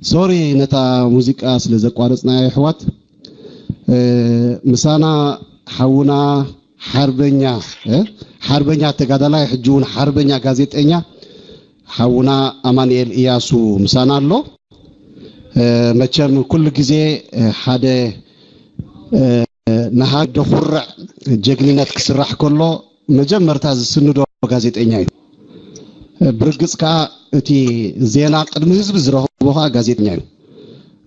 ሶሪ ነታ ሙዚቃ ስለ ዘቋረጽናያ ኣሕዋት። ምሳና ሓውና ሓርበኛ ሓርበኛ ተጋዳላይ ሕጂ እውን ሓርበኛ ጋዜጠኛ ሓውና ኣማንኤል እያሱ ምሳና ኣሎ። መቸም ኩሉ ግዜ ሓደ ንሃ ደኹርዕ ጀግንነት ክስራሕ ከሎ መጀመርታ ዝስንዶ ጋዜጠኛ እዩ። ብርግጽ ከኣ እቲ ዜና ቅድሚ ህዝቢ ዝረኽቦ ከኣ ጋዜጠኛ እዩ።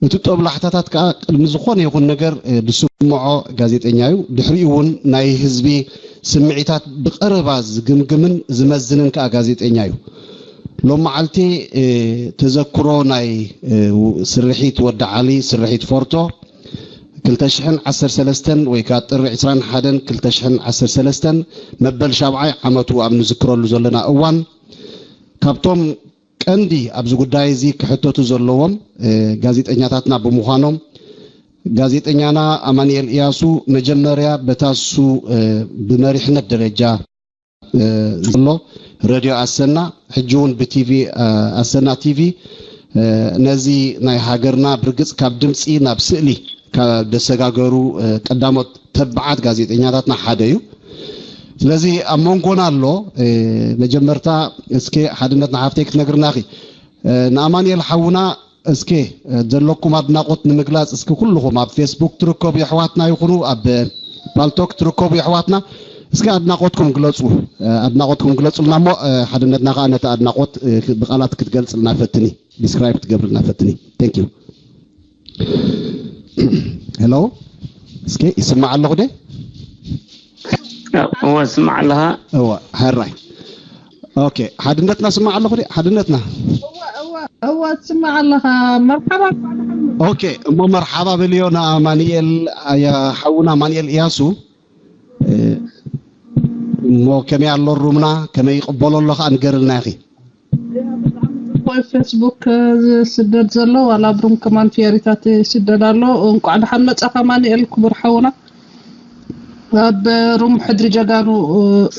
እቲ ጦብላሕታታት ከኣ ቅድሚ ዝኾነ ይኹን ነገር ዝስምዖ ጋዜጠኛ እዩ። ድሕሪኡ እውን ናይ ህዝቢ ስምዒታት ብቐረባ ዝግምግምን ዝመዝንን ከኣ ጋዜጠኛ እዩ። ሎም መዓልቲ ተዘክሮ ናይ ስርሒት ወዲ ዓሊ፣ ስርሒት ፎርቶ ክልተ ሽሕን ዓሰርተ ሰለስተን ወይ ከዓ ጥሪ ዕስራን ሓደን ክልተ ሽሕን ዓሰርተ ሰለስተን መበል ሻብዓይ ዓመቱ ኣብ ንዝክረሉ ዘለና እዋን ካብቶም ቀንዲ ኣብዚ ጉዳይ እዚ ክሕተቱ ዘለዎም ጋዜጠኛታትና ብምዃኖም ጋዜጠኛና ኣማንኤል እያሱ መጀመርያ በታሱ ብመሪሕነት ደረጃ ዘሎ ረድዮ ኣሰና ሕጂ እውን ብቲቪ ኣሰና ቲቪ ነዚ ናይ ሃገርና ብርግጽ ካብ ድምፂ ናብ ስእሊ ካብ ደሰጋገሩ ቀዳሞት ተባዓት ጋዜጠኛታትና ሓደ እዩ። ስለዚ ኣብ መንጎና ኣሎ። መጀመርታ እስኪ ሓድነት ንሓፍተይ ክትነግርና ኺ ንኣማንኤል ሓውና እስኪ ዘለኩም ኣድናቆት ንምግላጽ እስኪ ኩልኹም ኣብ ፌስቡክ ትርከቡ የሕዋትና ይኹኑ ኣብ ፓልቶክ ትርከቡ የሕዋትና እስኪ ኣድናቆትኩም ግለጹ። ኣድናቆትኩም ግለጹልና እሞ ሓድነትና ከዓ ነቲ ኣድናቆት ብቃላት ክትገልጽልና ፈትኒ፣ ዲስክራይብ ክትገብርልና ፈትኒ። Thank you። ሄሎ እስኪ ይስማዕ ኣለኹ ደ? እወ ስማዕ ኣለኻ። እወ ሕራይ ኦኬ ሓድነትና ስማዕ ኣለኹ ደ ሓድነትና እወ ትስማዕ ኣለኻ። መርሓባ። ኦኬ እሞ መርሓባ በልዮ ንኣማንኤል ሓውና ኣማንኤል እያሱ። እሞ ከመይ ኣሎ ሩምና ከመይ ይቕበሎ ኣሎ ከዓ ንገርልና ኢኺ። ወይ ፌስቡክ ዝስደድ ዘሎ ዋላ ብሩም ከማን ፍየሪታት ይስደድ ኣሎ። እንቋዕ ደሓን መጻኻ ኣማንኤል ክቡር ሓውና። ኣብ ሩም ሕድሪ ጀጋኑ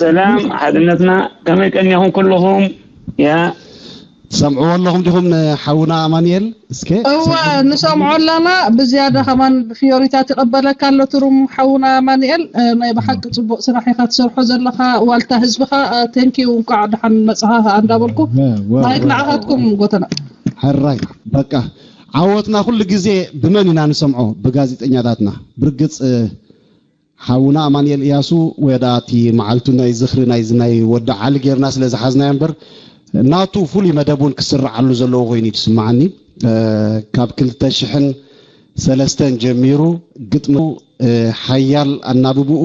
ሰላም ሓድነትና ከመይ ቀኒኹም ኩልኹም? ያ ትሰምዕዎ ኣለኹም ዲኹም ንሓውና ኣማንኤል? እስከ እወ ንሰምዖ ኣለና። ብዝያዳ ከማን ብፍዮሪታት ይቐበለካ ኣሎ ትሩም ሓውና ኣማንኤል። ናይ ብሓቂ ጽቡቕ ስራሕ ኢኻ ትሰርሖ ዘለኻ ዋልታ ህዝብኻ። ቴንኪዩ እንቋዕ ደሓን መጽኻ ከኣ እንዳበልኩ ማይክ ንዓኻትኩም ጎተና። ሕራይ በቃ ዓወትና ኩሉ ግዜ ብመን ኢና ንሰምዖ? ብጋዜጠኛታትና። ብርግጽ ሓውና ኣማንኤል እያሱ ወዳ እቲ መዓልቱ ናይ ዝኽሪ ናይዚ ናይ ወዲ ዓሊ ጌርና ስለ ዝሓዝናዮ እምበር ናቱ ፍሉይ መደብ እውን ክስርዓሉ ዘለዎ ኮይኑ እዩ ዝስምዓኒ። ካብ ክልተ ሽሕን ሰለስተን ጀሚሩ ግጥሙ ሓያል ኣናብብኡ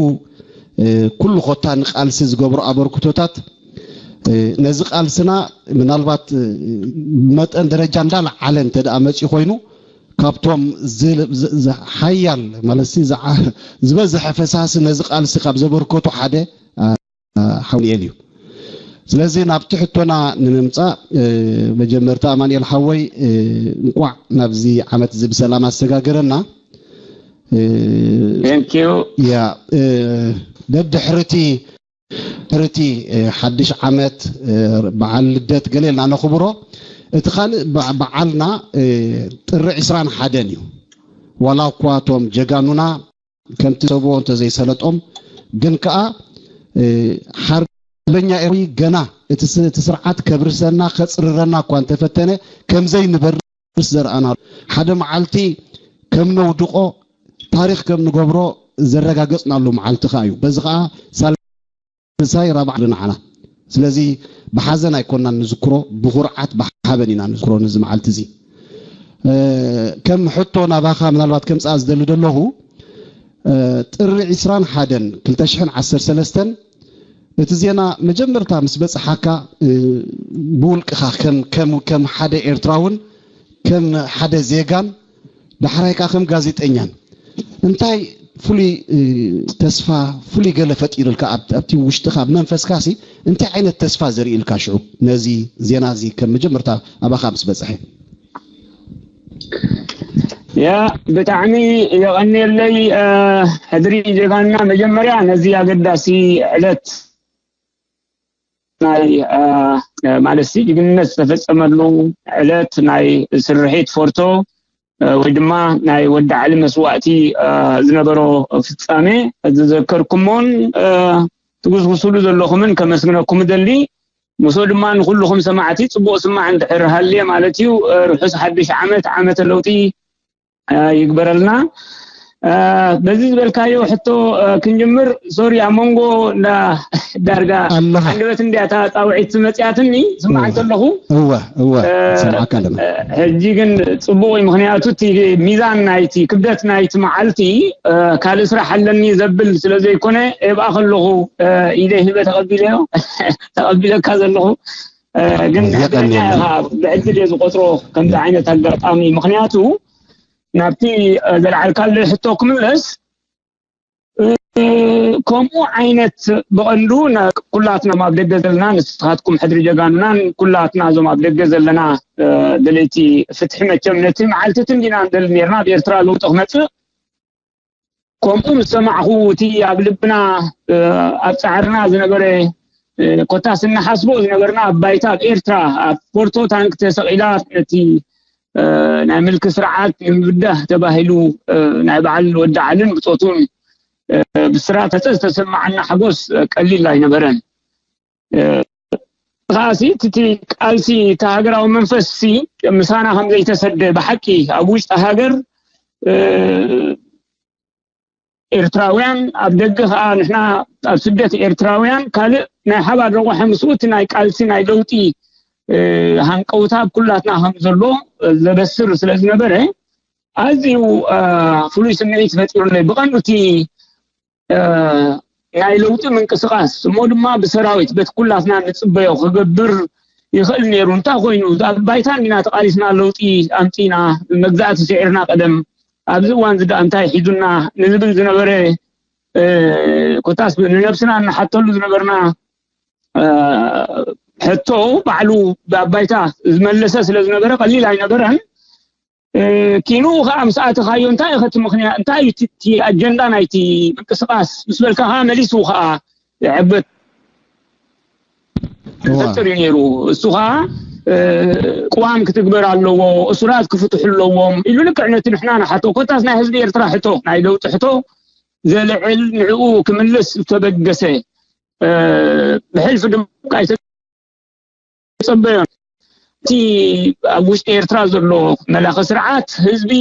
ኩሉ ኮታ ንቃልሲ ዝገብሮ ኣበርክቶታት ነዚ ቃልስና ምናልባት መጠን ደረጃ እንዳለዓለ እንተ ደኣ መፂኡ ኮይኑ ካብቶም ሓያል ማለት ዝበዝሐ ፈሳሲ ነዚ ቃልሲ ካብ ዘበርከቱ ሓደ ሓውንኤል እዩ። ስለዚ ናብቲ ሕቶና ንምምፃእ መጀመርታ ኣማንኤል ሓወይ እንቋዕ ናብዚ ዓመት እዚ ብሰላም ኣሰጋገረና። ያ ደድሕርቲ ሕርቲ ሓድሽ ዓመት በዓል ልደት ገለ ኢልና ነኽብሮ። እቲ ካልእ በዓልና ጥሪ ዕስራን ሓደን እዩ። ዋላ እኳ እቶም ጀጋኑና ከምቲ ሰብዎ እንተዘይሰለጦም ግን ከኣ ሓርበኛ ኤርትራዊ ገና እቲ ስርዓት ከብርሰና ከፅርረና እኳ እንተፈተነ ከምዘይንበርስ ዘርኣናሉ ሓደ መዓልቲ ከም ነውድቆ ታሪኽ ከም ንገብሮ ዘረጋገፅናሉ መዓልቲ ከኣ እዩ። በዚ ከኣ ሳልሳይ ራብዓ ንዓና። ስለዚ ብሓዘን ኣይኮናን ንዝክሮ፣ ብኹርዓት ብሓበን ኢና ንዝክሮ ነዚ መዓልቲ እዚ። ከም ሕቶ ናባኻ ምናልባት ከምፅኣ ዝደሊ ዘለኹ ጥሪ ዕስራን ሓደን ክልተ ሽሕን ዓሰርተ ሰለስተን እቲ ዜና መጀመርታ ምስ በፅሓካ ብውልቅኻ ከም ከም ከም ሓደ ኤርትራውን ከም ሓደ ዜጋን ዳሕራይ ከዓ ከም ጋዜጠኛን እንታይ ፍሉይ ተስፋ ፍሉይ ገለ ፈጢሩልካ ኣብቲ ውሽጥኻ ኣብ መንፈስካ ሲ እንታይ ዓይነት ተስፋ ዘርእልካ ሽዑ ነዚ ዜና እዚ ከም መጀመርታ ኣባኻ ምስ በፅሐ? ያ ብጣዕሚ የቐንየለይ ሕድሪ ዜጋና መጀመርያ ነዚ ኣገዳሲ ዕለት ናይ ማለት ጅግንነት ዝተፈፀመሉ ዕለት ናይ ስርሒት ፎርቶ ወይ ድማ ናይ ወዲ ዓሊ መስዋእቲ ዝነበሮ ፍፃሜ ዝዘከርኩሞን ትጉስጉስሉ ዘለኹምን ከመስግነኩም እደሊ። ምስኡ ድማ ንኩልኹም ሰማዕቲ ፅቡቕ ስማዕ እንድሕር ሃልየ ማለት እዩ። ርሑስ ሓድሽ ዓመት፣ ዓመተ ለውጢ ይግበረልና። በዚ ዝበልካዮ ሕቶ ክንጅምር። ሶሪ፣ ኣብ መንጎ እንዳ ዳርጋ ኣለኻ ሓንደበት እንዲያ እታ ፃውዒት መፅያትኒ ስማዕ እንተለኹ። እወ እወ፣ ሰምዓካ ኣለና። ሕጂ ግን ፅቡቕ እዩ፣ ምክንያቱ እቲ ሚዛን ናይቲ ክብደት ናይቲ መዓልቲ ካልእ ስራሕ ኣለኒ ዘብል ስለ ዘይኮነ፣ እብኣ ከለኹ ኢደ ሂበ ተቐቢለዮ ተቐቢለካ ዘለኹ። ግን የቐንየልና። ብዕድል እየ ዝቆፅሮ ከምዚ ዓይነት ኣጋጣሚ፣ ምክንያቱ ናብቲ ዘልዓልካሉ ሕቶ ክምለስ፣ ከምኡ ዓይነት ብቐንዱ ኩላትና ኣብ ደገ ዘለና፣ ንስኻትኩም ሕድሪ ጀጋኑናን ኩላትና እዞም ኣብ ደገ ዘለና ደለይቲ ፍትሒ፣ መቸም ነቲ መዓልቲ ትንቢና ንደሊ ነርና፣ ኣብ ኤርትራ ለውጢ ክመፅእ። ከምኡ ምስ ሰማዕኹ፣ እቲ ኣብ ልብና ኣብ ፃዕርና ዝነበረ፣ ኮታስ እንሓስቦ ዝነበርና ኣብ ባይታ ኣብ ኤርትራ ኣብ ፎርቶ ታንክ ተሰቒላ ነቲ ናይ ምልኪ ስርዓት ንምብዳህ ተባሂሉ ናይ በዓል ወዲ ዓልን ብፆቱን ብስራት ተፀ ዝተሰማዓና ሓጎስ ቀሊል ኣይነበረን። ከኣሲ እቲ ቃልሲ እቲ ሃገራዊ መንፈስ ሲ ምሳና ከም ዘይተሰደ ብሓቂ ኣብ ውሽጢ ሃገር ኤርትራውያን ኣብ ደገ ከኣ ንሕና ኣብ ስደት ኤርትራውያን ካልእ ናይ ሓባር ረቑሐ ምስኡ እቲ ናይ ቃልሲ ናይ ለውጢ ሃንቀውታ ኣብ ኩላትና ከም ዘሎ ዘበስር ስለ ዝነበረ ኣዝዩ ፍሉይ ስምዒት ፈጢሩለይ። ብቐንዱ እቲ ናይ ለውጢ ምንቅስቃስ እሞ ድማ ብሰራዊት በቲ ኩላትና ንፅበዮ ክገብር ይኽእል ነይሩ። እንታይ ኮይኑ ኣብ ባይታ እንዲና ተቃሊስና ለውጢ ኣምፂና መግዛእቲ ስዒርና ቀደም ኣብዚ እዋን እዚ ደኣ እንታይ ሒዙና ንዝብል ዝነበረ ኮታስ ንነብስና እንሓተሉ ዝነበርና ሕቶ ባዕሉ ኣብ ባይታ ዝመለሰ ስለ ዝነበረ ቀሊል ኣይነበረን። ኪኑ ከዓ ምስ ኣተኻዮ እንታይ ኢኸ እቲ ምኽንያት እንታይ እዩ እቲ ኣጀንዳ ናይቲ ምንቅስቃስ ምስ በልካ ከዓ መሊሱ ከዓ ይዕብት ይፈጥር እዩ ነይሩ። እሱ ከዓ ቅዋም ክትግበር ኣለዎ፣ እሱራት ክፍትሑ ኣለዎም ኢሉ ልክዕ ነቲ ንሕና ንሓቶ ኮታስ ናይ ህዝቢ ኤርትራ ሕቶ ናይ ለውጢ ሕቶ ዘልዕል ንዕኡ ክምልስ ዝተበገሰ ብሕልፊ ድማ ኣይተፀበዮን። እቲ ኣብ ውሽጢ ኤርትራ ዘሎ መላኸ ስርዓት ህዝቢ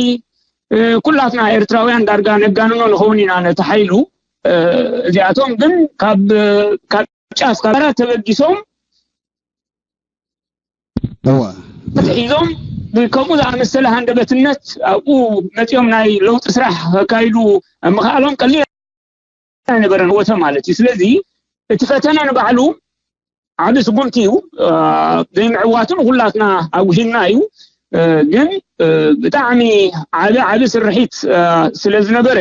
ኩላትና ኤርትራውያን ዳርጋ ነጋንኖ ንኸውን ኢና ነቲ ሓይሉ። እዚኣቶም ግን ካብ ካብ ጫፍ ካብ ተበጊሶም እዋ ሒዞም ከምኡ ዝኣመሰለ ሃንደበትነት ኣብኡ መፂኦም ናይ ለውጢ ስራሕ ከካይዱ ምኽኣሎም ቀሊል ኣይነበረን ወተ ማለት እዩ። ስለዚ እቲ ፈተነ ንባዕሉ ዓቢ ስጉምቲ እዩ። ዘይምዕዋቱ ንኩላትና ኣጉሂና እዩ። ግን ብጣዕሚ ዓቢ ዓቢ ስርሒት ስለ ዝነበረ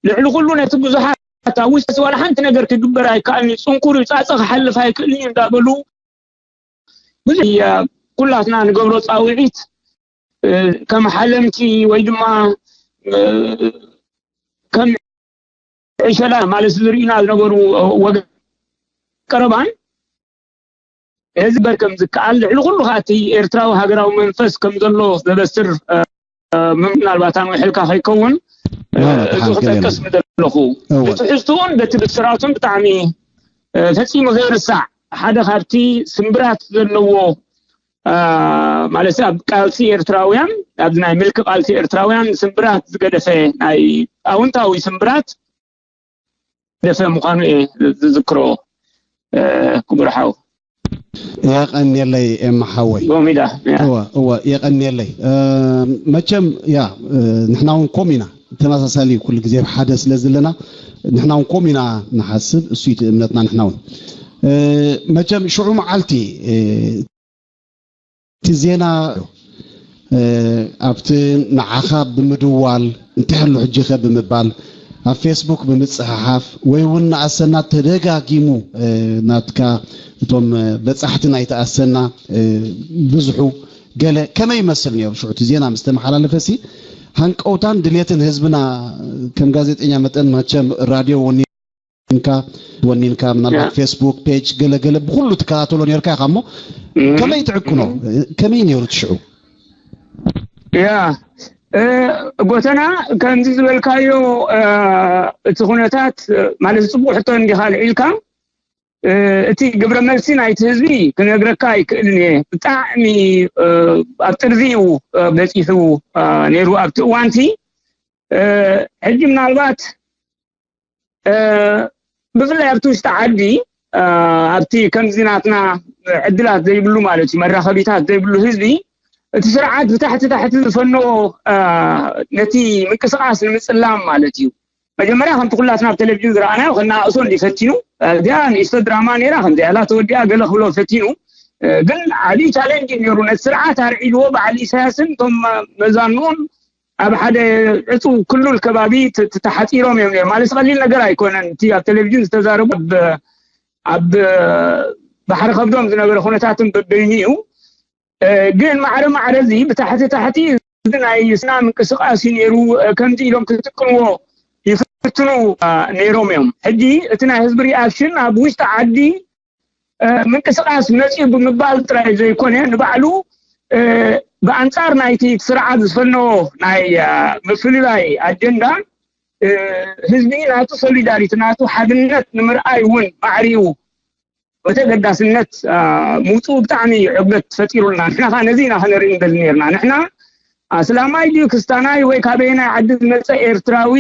ልዕሊ ኩሉ ነቲ ብዙሓት ኣብ ውሽጢ ዋላ ሓንቲ ነገር ክግበር ኣይከኣልን እዩ፣ ፅንኩር እዩ፣ ፃፀ ክሓልፍ ኣይክእልን እዩ እንዳበሉ ብዙሕ ኩላትና ንገብሮ ፃውዒት ከም ሓለምቲ ወይ ድማ ከም ዕሸላ ማለት ዝርእዩና ዝነበሩ ወገን ቀረባን እዚ በር ከም ዝከኣል ልዕሊ ኩሉ ከዓ እቲ ኤርትራዊ ሃገራዊ መንፈስ ከም ዘሎ ዘበስር ምናልባት ኣንዊሕልካ ከይከውን እዚ ክጠቅስ ምደለኹ። ብትሕዝትኡን በቲ ብስራቱን ብጣዕሚ ፈፂሙ ዘይርሳዕ ሓደ ካብቲ ስምብራት ዘለዎ ማለት ኣብ ቃልሲ ኤርትራውያን ኣብዚ ናይ ምልኪ ቃልሲ ኤርትራውያን ስምብራት ዝገደፈ ናይ ኣውንታዊ ስምብራት ደፈ ምዃኑ እየ ዝዝክሮ። ክቡር ሓው የቀንየለይ ኤማ ሓወይ። ጎሚዳ እወ እወ የቀንየለይ። መቸም ያ ንሕና እውን ኮም ኢና ተመሳሳሊ ኩሉ ግዜ ሓደ ስለ ዘለና ንሕና እውን ኮም ኢና ንሓስብ። እሱ እቲ እምነትና ንሕና እውን መቸም ሽዑ መዓልቲ እቲ ዜና ኣብቲ ንዓኻ ብምድዋል እንታይ ኣሎ ሕጂኸ ብምባል ኣብ ፌስቡክ ብምፅሕሓፍ ወይ እውን ንኣሰና ተደጋጊሙ ናትካ እቶም በፃሕቲ ናይቲ ኣሰና ብዙሑ ገለ ከመይ ይመስል ነይሩ ሽዑ እቲ ዜና ምስ ተመሓላለፈ ሲ ሃንቀውታን ድሌትን ህዝብና ከም ጋዜጠኛ መጠን መቸም ራድዮ ወኒ ኮንካ፣ ወኒንካ፣ ምናልባት ፌስቡክ ፔጅ ገለ ገለ ብኹሉ ትከታተሎ ነርካ ኢኻ እሞ፣ ከመይ ትዕቅኖ? ከመይ ነይሩ እቲ ሽዑ? ያ እ፣ ጎተና፣ ከምዚ ዝበልካዮ፣ እ፣ እቲ ኩነታት፣ እ፣ ማለት፣ ጽቡቕ ሕቶ እንዲኻ ኣልዒልካ። እ፣ እቲ ግብረ መልሲ ናይቲ ህዝቢ ክነግረካ ኣይክእልን እየ። ብጣዕሚ፣ እ፣ ኣብ ጥርዚ እዩ፣ እ፣ በጺሑ፣ እ፣ ነይሩ ኣብቲ እዋንቲ። እ፣ ሕጂ ምናልባት እ፣ ብፍላይ ኣብቲ ውሽጢ ዓዲ፣ እ፣ ኣብቲ ከምዚ ናትና ዕድላት ዘይብሉ ማለት እዩ፣ መራኸቢታት ዘይብሉ ህዝቢ፣ እቲ ስርዓት ብታሕቲ ታሕቲ ዝፈነዎ፣ እ፣ ነቲ ምንቅስቃስ ንምጽላም ማለት እዩ። መጀመርያ ከምቲ ኩላትና ኣብ ቴሌቪዥን ዝረኣናዮ ከነኣእሶ እንዲ ፈቲኑ፣ እዚኣ ንእሽቶ ድራማ ነይራ፣ ከምዚኣ ኢላ ተወዲኣ ገለ ክብሎ ፈቲኑ። እ፣ ግን ዓብዪ ቻሌንጅ እዩ ነይሩ። ነቲ ስርዓት ኣርዒድዎ በዓል ኢሳያስን እቶም መዛንኡን ኣብ ሓደ ዕጹው ክሉል ከባቢ ት-፣ ት-፣ ተሓጺሮም እዮም ነይሮም። ማለት ቀሊል ነገር ኣይኮነን። እቲ ኣብ ቴሌቪዥን ዝተዛረቡ ኣብ፣ ኣብ ባሕሪ ከብዶም ዝነበረ ኩነታትን በበይኑ እዩ። እ፣ ግን ማዕረ ማዕረ እዚ ብታሕቲ ታሕቲ እዚ ናይ ስና ምንቅስቃስ እዩ ነይሩ። እ፣ ከምዚ ኢሎም ክጥቅምዎ ይፍትኑ፣ እ፣ ነይሮም እዮም። ሕጂ እቲ ናይ ህዝቢ ሪኣክሽን ኣብ ውሽጢ ዓዲ እ፣ ምንቅስቃስ መፅዩ ብምባል ጥራይ ዘይኮነ፣ ንባዕሉ፣ እ፣ ብኣንፃር ናይቲ ስርዓት ዝፈነዎ ናይ፣ እ፣ ምፍልላይ ኣጀንዳ፣ እ፣ ህዝቢ ናቱ ሶሊዳሪቲ፣ ናቱ ሓድነት ንምርኣይ እውን ማዕሪኡ ብተገዳስነት፣ እ፣ ምውፅኡ ብጣዕሚ ዕግበት ፈጢሩልና። ንሕና ከዓ ነዚ ኢና ከነርኢ ንደሊ ነርና። ንሕና ኣስላማይ ድዩ ክስታናይ ወይ ካበየናይ ዓዲ ዝመፀ ኤርትራዊ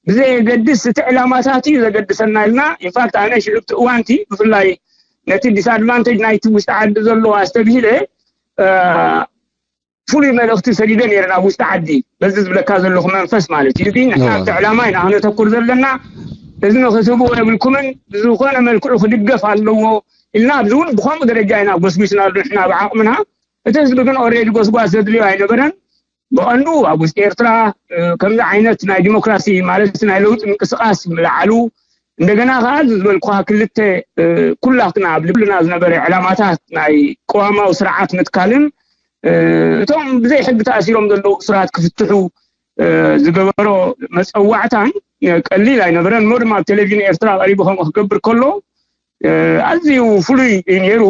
ብዘየገድስ፣ እቲ ዕላማታት እዩ ዘገድሰና ኢልና። ኢንፋክት ኣነ ሽዑ እቲ እዋንቲ ብፍላይ ነቲ ዲስኣድቫንቴጅ ናይቲ ውሽጢ ዓዲ ዘሎ ኣስተብሂለ፣ እ፣ ፍሉይ መልእኽቲ ሰዲደ ነይረ ናብ ውሽጢ ዓዲ። በዚ ዝብለካ ዘለኹ መንፈስ ማለት እዩ። እዚ ንሕና ኣብቲ ዕላማ ኢና ክነተኩር ዘለና። እዚ ንክትህብዎ የብልኩምን፣ ብዝኾነ መልክዑ ክድገፍ ኣለዎ ኢልና ኣብዚ እውን ብኸምኡ ደረጃ ኢና ጎስጒስናሉ ንሕና ብዓቕምና። እቲ ህዝቢ ግን ኦልሬዲ ጎስጓስ ዘድልዮ ኣይነበረን። ብቐንዱ ኣብ ውሽጢ ኤርትራ፣ እ፣ ከምዚ ዓይነት ናይ ዲሞክራሲ ማለት ናይ ለውጢ ምንቅስቃስ ምልዓሉ፣ እንደገና ከዓ እዚ ዝበልኩኻ ክልተ፣ እ፣ ኩላትና ኣብ ልብና ዝነበረ ዕላማታት ናይ ቅዋማዊ ስርዓት ምትካልን፣ እ፣ እቶም ብዘይ ሕጊ ተኣሲሮም ዘለዉ እሱራት ክፍትሑ፣ እ፣ ዝገበሮ መፀዋዕታን፣ እ፣ ቀሊል ኣይነበረን። እሞ ድማ ኣብ ቴሌቪዥን ኤርትራ ቀሪቡ ከምኡ ክገብር ከሎ፣ እ፣ ኣዝዩ ፍሉይ እዩ ነይሩ።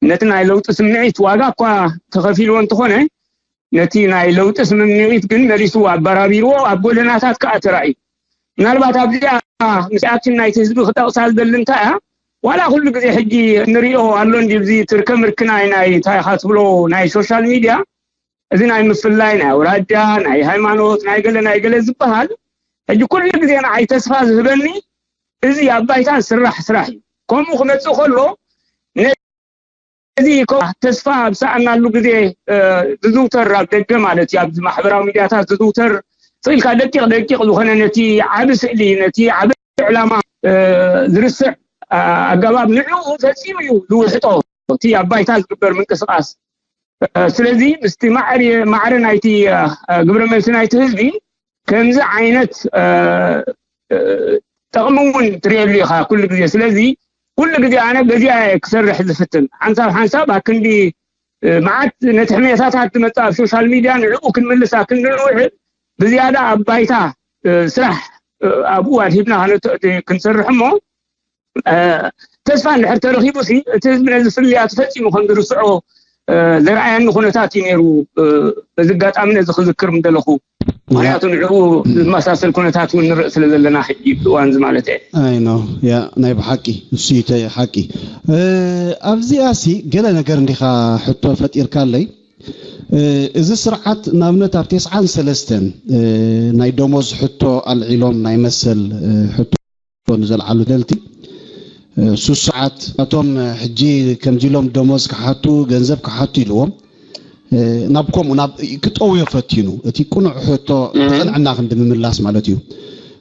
ነቲ ናይ ለውጢ ስምዒት ዋጋ እኳ ተኸፊልዎ እንተኾነ፣ ነቲ ናይ ለውጢ ስምምዒት ግን መሊሱ ኣበራቢርዎ ኣብ ጎደናታት ከኣ ተራእዩ። ምናልባት ኣብዚኣ ምስ ኣክሽን ናይቲ ህዝቢ ክጠቕሳ ዝደሊ እንታይ እያ? ዋላ ኩሉ ግዜ ሕጂ እንሪኦ ኣሎ እንዲ፣ እዚ ትርከ ምርክ ናይ፣ ናይ እንታይ ኢኻ ትብሎ፣ ናይ ሶሻል ሚድያ፣ እዚ ናይ ምፍላይ፣ ናይ ኣውራጃ፣ ናይ ሃይማኖት፣ ናይ ገለ ናይ ገለ ዝበሃል፣ ሕጂ ኩሉ ግዜ ንዓይ ተስፋ ዝህበኒ እዚ ኣብ ባይታ ዝስራሕ ስራሕ እዩ። ከምኡ ክመጽእ ከሎ፣ ነዚ እኮ ተስፋ ኣብ ሰኣናሉ ግዜ፣ እ፣ ዝዝውተር ኣብ ደገ ማለት እዩ፣ ኣብዚ ማሕበራዊ ሚድያታት ዝዝውተር ስቕ ኢልካ ደቂቕ ደቂቕ ዝኾነ ነቲ ዓቢ ስእሊ፣ ነቲ ዓቢ ዕላማ፣ እ፣ ዝርስዕ፣ እ፣ ኣገባብ ንዕኡ ፈጺሙ እዩ ዝውሕጦ፣ እቲ ኣብ ባይታ ዝግበር ምንቅስቓስ። እ፣ ስለዚ ምስቲ ማዕረ፣ ማዕረ ናይቲ፣ እ፣ እ፣ ግብረ መልሲ ናይቲ ህዝቢ ከምዚ ዓይነት፣ እ፣ እ፣ ጠቕሚ እውን ትርእየሉ ኢኻ ኩሉ ግዜ። ስለዚ ኩሉ ግዜ ኣነ በዚኣ እየ ክሰርሕ ዝፍትን። ሓንሳብ ሓንሳብ ኣክንዲ፣ እ፣ መዓት ነቲ ሕሜታታት ዝመጽእ ኣብ ሶሻል ሚድያ ንዕኡ ክንምልስ ኣክንዲ ንውዕል፣ ብዝያዳ ኣብ ባይታ፣ እ፣ ስራሕ፣ እ፣ ኣብኡ ኣድሂብና ከነተ-፣ ክንሰርሕ እሞ፣ እ፣ ተስፋ እንድሕር ተረኺቡ ሲ፣ እቲ ህዝቢ ነዚ ፍልልያቱ ፈጺሙ ከም ዝርስዖ፣ እ፣ ዘርኣየኒ ኩነታት እዩ ነይሩ። እ፣ በዚ ኣጋጣሚ ነዚ ክዝክር ምደለኹ። ምኽንያቱ ንዕኡ ዝመሳሰል ኩነታት እውን ንርኢ ስለ ዘለና ሕጂ፣ ብእዋን እዚ ማለት እየ። ኣይ ኖ፣ ያ፣ ናይ ብሓቂ፣ እሱ እዩ ተ-፣ ሓቂ። እ፣ ኣብዚኣ ሲ፣ ገለ ነገር እንዲኻ ሕቶ ፈጢርካለይ። እ፣ እዚ ስርዓት፣ ንኣብነት፣ ኣብ ተስዓን ሰለስተን፣ እ፣ ናይ ደሞዝ ሕቶ ኣልዒሎም፣ ናይ መሰል፣ እ፣ ሕቶ ንዘልዓሉ ደለይቲ፣ እ፣ ሱሱዓት፣ እቶም፣ እ፣ ሕጂ ከምዚ ኢሎም ደሞዝ ክሓቱ፣ ገንዘብ ክሓቱ ኢልዎም፣ እ፣ ናብ ከምኡ፣ ናብ ክጠውዮ ፈቲኑ፣ እቲ ቅኑዕ ሕቶ ብቕንዕና ክንዲ ምምላስ ማለት እዩ።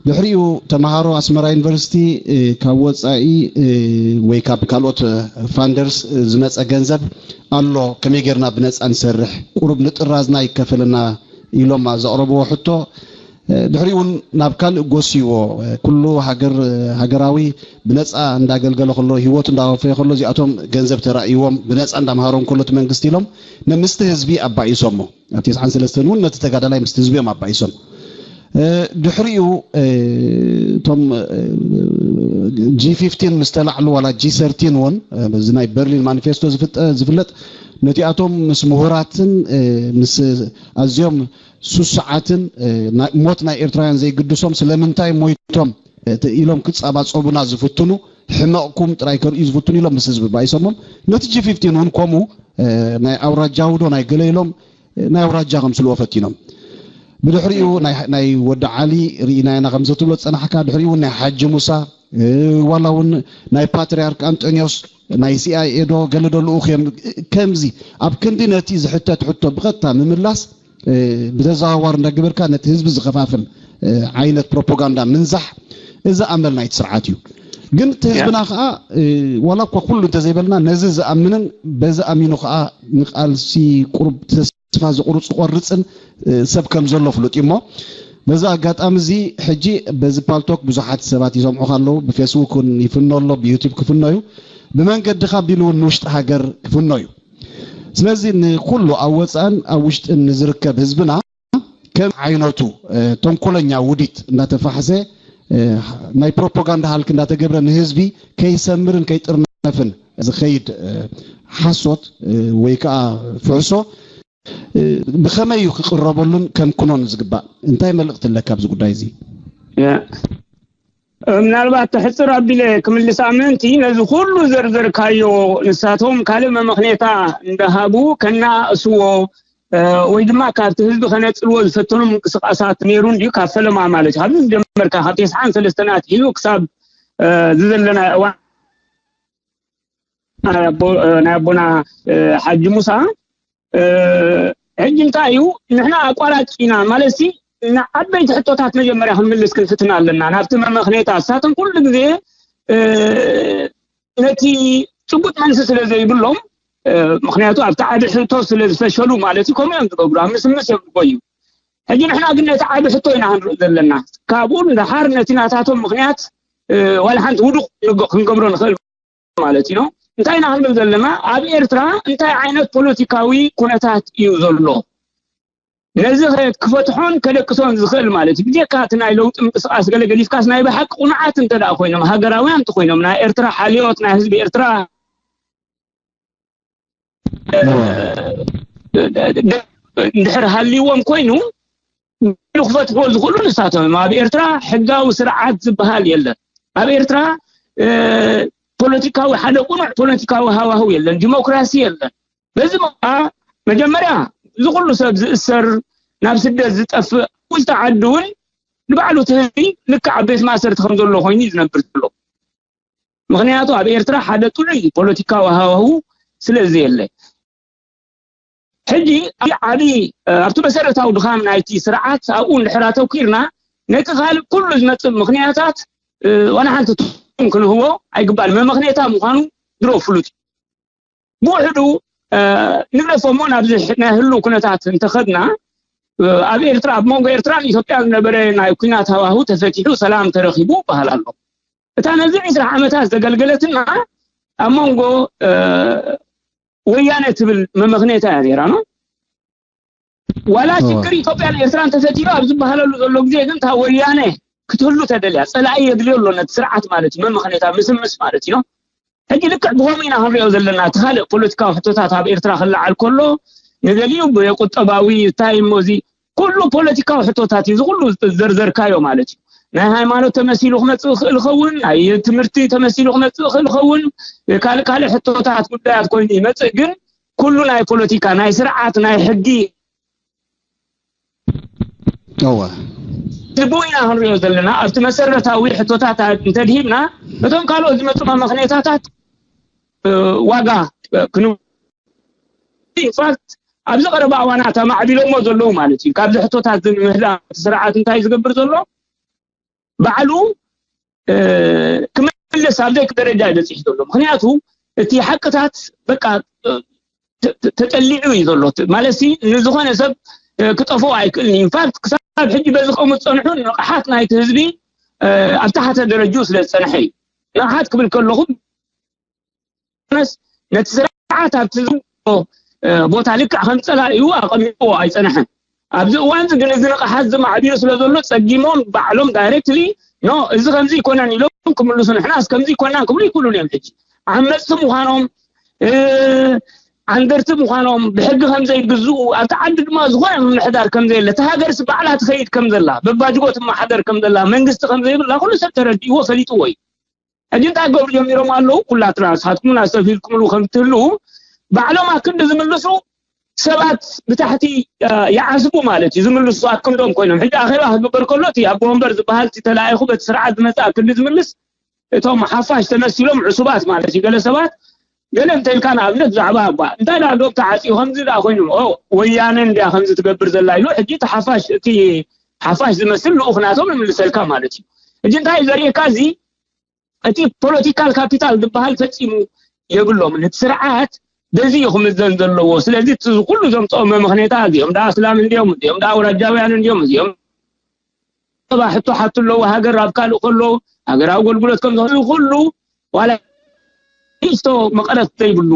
ድሕሪኡ ተምሃሮ ኣስመራ ዩኒቨርሲቲ፣ እ፣ ካብ ወጻኢ፣ እ፣ ወይ ካብ ካልኦት፣ እ፣ ፋንደርስ፣ እ፣ ዝመጸ ገንዘብ ኣሎ፣ ከመይ ጌርና ብነጻ ንሰርሕ፣ ቁሩብ ንጥራዝና ይከፈለና ኢሎም ኣብ ዘቕረብዎ ሕቶ፣ እ፣ ድሕሪኡ እውን ናብ ካልእ ጎስይዎ፣ እ፣ ኩሉ ሃገር፣ እ፣ ሃገራዊ ብነጻ እንዳገልገለ ከሎ፣ ህይወቱ እንዳወፈየ ከሎ፣ እዚኣቶም ገንዘብ ተራእይዎም ብነጻ እንዳምሃሮም ከሎ እቲ መንግስቲ ኢሎም ነ-፣ ምስቲ ህዝቢ ኣባኢሶሞ። ኣብ ተስዓን ሰለስተን እውን ነቲ ተጋዳላይ ምስቲ ህዝቢ እዮም ኣባኢሶም። ድሕሪኡ እቶም ጂ ፊፍቲን ምስ ተላዕሉ ዋላ ጂ ሰርቲን እውን እዚ ናይ በርሊን ማኒፌስቶ ዝፍለጥ ነቲኣቶም ምስ ምሁራትን ምስ ኣዝዮም ስሱዓትን ሞት ናይ ኤርትራውያን ዘይግድሶም ስለምንታይ ሞይቶም ኢሎም ክጻባጸቡና ዝፍትኑ ሕመቕኩም ጥራይ ከርእዩ ዝፍትኑ ኢሎም ምስ ህዝቢ ባይሶሞም ነቲ ጂ ፊፍቲን እውን ከምኡ ናይ ኣውራጃዊ ዶ ናይ ገለ ኢሎም ናይ ኣውራጃ ከምስልዎ ፈቲኖም። ብድሕሪኡ ናይ ወዲ ዓሊ ርኢናይና ከምዚ ትብሎ ዝጸናሕካ ድሕሪኡ እውን ናይ ሓጂ ሙሳ ዋላ እውን ናይ ፓትርያርክ ኣንጠንዮስ ናይ ሲኣይኤ ዶ ገለ ዶ ልኡኽ እዮም ከምዚ ኣብ ክንዲ ነቲ ዝሕተት ሕቶ ብቐጥታ ምምላስ ብተዘዋዋር እንዳገበርካ ነቲ ህዝቢ ዝኸፋፍል ዓይነት ፕሮፓጋንዳ ምንዛሕ እዚ ኣመል ናይቲ ስርዓት እዩ። ግን እቲ ህዝብና ከዓ ዋላ እኳ ኩሉ እንተዘይበልና ነዚ ዝኣምንን በዚ ኣሚኑ ከዓ ንቃልሲ ቁሩብ ተስፋ ዝቁርፅ ቆርፅን ሰብ ከም ዘሎ ፍሉጥ እዩ እሞ በዚ ኣጋጣሚ እዚ ሕጂ በዚ ፓልቶክ ብዙሓት ሰባት ይሰምዑካ ኣለዉ። ብፌስቡክ እውን ይፍኖ ኣሎ፣ ብዩቱብ ክፍኖ እዩ፣ ብመንገዲ ካብ ቢሉ እውን ንውሽጢ ሃገር ክፍኖ እዩ። ስለዚ ንኩሉ ኣብ ወፃእን ኣብ ውሽጥን ንዝርከብ ህዝብና ከም ዓይነቱ ተንኮለኛ ውዲት እንዳተፋሕሰ ናይ ፕሮፓጋንዳ ሃልክ እንዳተገብረ ንህዝቢ ከይሰምርን ከይጥርነፍን ዝኸይድ ሓሶት ወይ ከዓ ፍሕሶ ብኸመይ እዩ ክቕረበሉን ከምክኖን ዝግባእ? እንታይ መልእኽቲ ኣለካ ኣብዚ ጉዳይ እዚ? ምናልባት ተሕፅር ኣቢለ ክምልሳ ምእንቲ ነዚ ኩሉ ዘርዘርካዮ ንሳቶም ካልእ መመኽኔታ እንዳሃቡ ከናእስዎ ወይ ድማ ካብቲ ህዝቢ ከነፅልዎ ዝፈተኑ ምንቅስቃሳት ነይሩ እንድዩ ካብ ፈለማ ማለት እዩ ካብዚ ዝጀመርካ ካብ ተስዓን ሰለስተን ኣትሒዙ ክሳብ ዝዘለና እዋን ናይ ኣቦና ሓጂ ሙሳ ሕጂ እንታይ እዩ ንሕና ኣቋራጭ ኢና ማለት ሲ ንዓበይቲ ሕቶታት መጀመርያ ክንምልስ ክንፍትና ኣለና ናብቲ መመኽኔታ እሳቶም ኩሉ ግዜ ነቲ ጭቡጥ መልሲ ስለ ዘይብሎም ምክንያቱ ኣብቲ ዓዲ ሕቶ ስለ ዝፈሸሉ ማለት እዩ ከምኡ እዮም ዝገብሩ ኣብ ምስምስ እዮም ዝጎዩ ሕጂ ንሕና ግን ነቲ ዓዲ ሕቶ ኢና ክንርኢ ዘለና ካብኡ ንደሓር ነቲ ናታቶም ምክንያት ዋላ ሓንቲ ውዱቅ ክንገብሮ ንኽእል ማለት እዩ እንታይ ኢና ክንብል ዘለና ኣብ ኤርትራ እንታይ ዓይነት ፖለቲካዊ ኩነታት እዩ ዘሎ ነዚ ክፈትሖን ከደቅሶን ዝኽእል ማለት እዩ ብጀካ እቲ ናይ ለውጢ ምንቅስቃስ ገለ ገዲፍካስ ናይ ብሓቂ ቁኑዓት እንተ ኮይኖም ሃገራውያን እንተኮይኖም ናይ ኤርትራ ሓልዮት ናይ ህዝቢ ኤርትራ እንድሕር ሃልይዎም ኮይኑ ክፈትሕዎ ዝኽእሉ ንሳቶም ኣብ ኤርትራ ሕጋዊ ስርዓት ዝበሃል የለን ኣብ ኤርትራ ፖለቲካዊ ሓደ ቁኑዕ ፖለቲካዊ ሃዋህው የለን ዲሞክራሲ የለን በዚ ከዓ መጀመርያ እዚ ኩሉ ሰብ ዝእሰር ናብ ስደት ዝጠፍእ ውሽጢ ዓዲ እውን ንባዕሉ እቲ ህዝቢ ልክዕ ኣብ ቤት ማእሰርቲ ከም ዘሎ ኮይኑ እዩ ዝነብር ዘሎ ምኽንያቱ ኣብ ኤርትራ ሓደ ጥዑይ ፖለቲካዊ ሃዋሁ ስለ ዘየለ ሕጂ ዓብዪ ኣብቲ መሰረታዊ ድኻም ናይቲ ስርዓት ኣብኡ እንድሕር ኣተኪርና ነቲ ካልእ ኩሉ ዝመፅእ ምኽንያታት ዋላ ሓንቲ ትርጉም ክንህቦ ኣይግባል መመኽኔታ ምዃኑ ድሮ ፍሉጥ እዩ ብውሕዱ ንግደፎ እሞ ናብዚ ናይ ህሉ ኩነታት እንተኸድና ኣብ ኤርትራ ኣብ መንጎ ኤርትራን ኢትዮጵያን ዝነበረ ናይ ኩናት ሃዋሁ ተፈቲሑ ሰላም ተረኺቡ ይበሃል ኣሎ እታ ነዚ ዕስራ ዓመታት ዘገልገለትና ኣብ መንጎ ወያነ ትብል መመኽኔታ እያ ነይራ ነው ዋላ ሽግር ኢትዮጵያን ኤርትራን ተፈቲሑ ኣብ ዝበሃለሉ ዘሎ ግዜ ግን እታ ወያነ ክትህሉ ተደልያ ፀላኢ የድልዮ ኣሎ ነቲ ስርዓት ማለት እዩ መመኽኔታ ምስምስ ማለት እዩ ሕጂ ልክዕ ብኸምኡ ኢና ክንሪኦ ዘለና እቲ ካልእ ፖለቲካዊ ሕቶታት ኣብ ኤርትራ ክለዓል ከሎ ንገሊኡ ብቁጠባዊ እንታይ እሞ እዚ ኩሉ ፖለቲካዊ ሕቶታት እዩ ዝኩሉ ዘርዘርካዮ ማለት እዩ ናይ ሃይማኖት ተመሲሉ ክመፅእ ይኽእል ይኸውን ናይ ትምህርቲ ተመሲሉ ክመፅእ ይኽእል ይኸውን ካልእ ካልእ ሕቶታት ጉዳያት ኮይኑ ይመፅእ ግን ኩሉ ናይ ፖለቲካ ናይ ስርዓት ናይ ሕጊ እወ ትብኡ ኢና ክንሪኦ ዘለና ኣብቲ መሰረታዊ ሕቶታት እንተድሂብና እቶም ካልኦት ዝመፁ መመኽኔታታት ዋጋ ክን ኢንፋክት ኣብዚ ቀረባ እዋናት ኣማዕቢሎሞ ዘለዉ ማለት እዩ ካብዚ ሕቶታት ዝምህላ ስርዓት እንታይ ዝገብር ዘሎ ባዕሉ ክምልስ ኣብ ዘይክ ደረጃ ይበፅሕ ዘሎ ምክንያቱ እቲ ሓቅታት በቃ ተጠሊዑ እዩ ዘሎ ማለት ንዝኾነ ሰብ ክጠፍኦ ኣይክእልን ኢንፋክት ክሳብ ሕጂ በዚ ከምኡ ዝፀንሑ ንቕሓት ናይቲ ህዝቢ ኣብ ተሓተ ደረጅኡ ስለ ዝፀንሐ እዩ ንቕሓት ክብል ከለኹ ነቲ ስርዓት ኣብቲ ዝብሎ ቦታ ልክዕ ከም ፀላኢኡ ኣቐሚጥዎ ኣይፀንሐን ኣብዚ እዋን እዚ ግን እዚ ንቕሓት እዚ ማዕቢሉ ስለ ዘሎ ጸጊሞም ባዕሎም ዳይሬክትሊ ኖ እዚ ከምዚ ይኮነን ኢሎም ክምልሱ ንሕናስ ከምዚ ይኮናን ክብሉ ይክእሉን እዮም። ሕጂ ዓመፅቲ ምዃኖም ዓንደርቲ ምዃኖም ብሕጊ ከም ዘይግዝኡ ኣብቲ ዓዲ ድማ ዝኾነ ምምሕዳር ከም ዘየለ እታ ሃገርስ ባዕላ ትኸይድ ከም ዘላ በባጅጎ ትመሓደር ከም ዘላ መንግስቲ ከም ዘይብላ ኩሉ ሰብ ተረዲእዎ ፈሊጥዎ እዩ። ሕጂ እንታይ ክገብሩ ጀሚሮም ኣለዉ? ኩላትና ንስኻትኩም ኣስተብሂልኩምሉ ከም ትህልዉ ባዕሎም ኣክንዲ ዝምልሱ ሰባት ብታሕቲ ይዓስቡ ማለት እዩ። ዝምልሱ ኣክንዶም ኮይኖም ሕጂ ኣኼባ ክግበር ከሎ እቲ ኣቦ ወንበር ዝበሃል እቲ ተላኢኹ በቲ ስርዓት ዝመፅእ ኣክንዲ ዝምልስ እቶም ሓፋሽ ተመሲሎም ዕሱባት ማለት እዩ። ገለ ሰባት ገለ እንተልካ ንኣብነት ብዛዕባ እባ እንታይ ደኣ ዶብ ተዓፅዩ ከምዚ ደኣ ኮይኑ ኦ ወያነ እንድያ ከምዚ ትገብር ዘላ ኢሉ ሕጂ እቲ ሓፋሽ እቲ ሓፋሽ ዝመስል ልኡኽ ናቶም ይምልሰልካ ማለት እዩ። ሕጂ እንታይ እዩ ዘርእየካ እዚ እቲ ፖለቲካል ካፒታል ዝበሃል ፈፂሙ የብሎምን። እቲ ስርዓት በዚ እዩ ክምዘን ዘለዎ። ስለዚ እቲ ኩሉ ዘምፅኦ መምኽኔታ እዚኦም ደኣ ኣስላም እንዲዮም እዚኦም ደኣ ኣውራጃውያን እንዲዮም እዚኦም ሰባ ሕቶ ሓቱ ኣለዉ ሃገር ኣብ ካልእ ከሎ ሃገራዊ ኣገልግሎት ከም ዝኾነ ኩሉ ዋላ ንእሽቶ መቐረት ዘይብሉ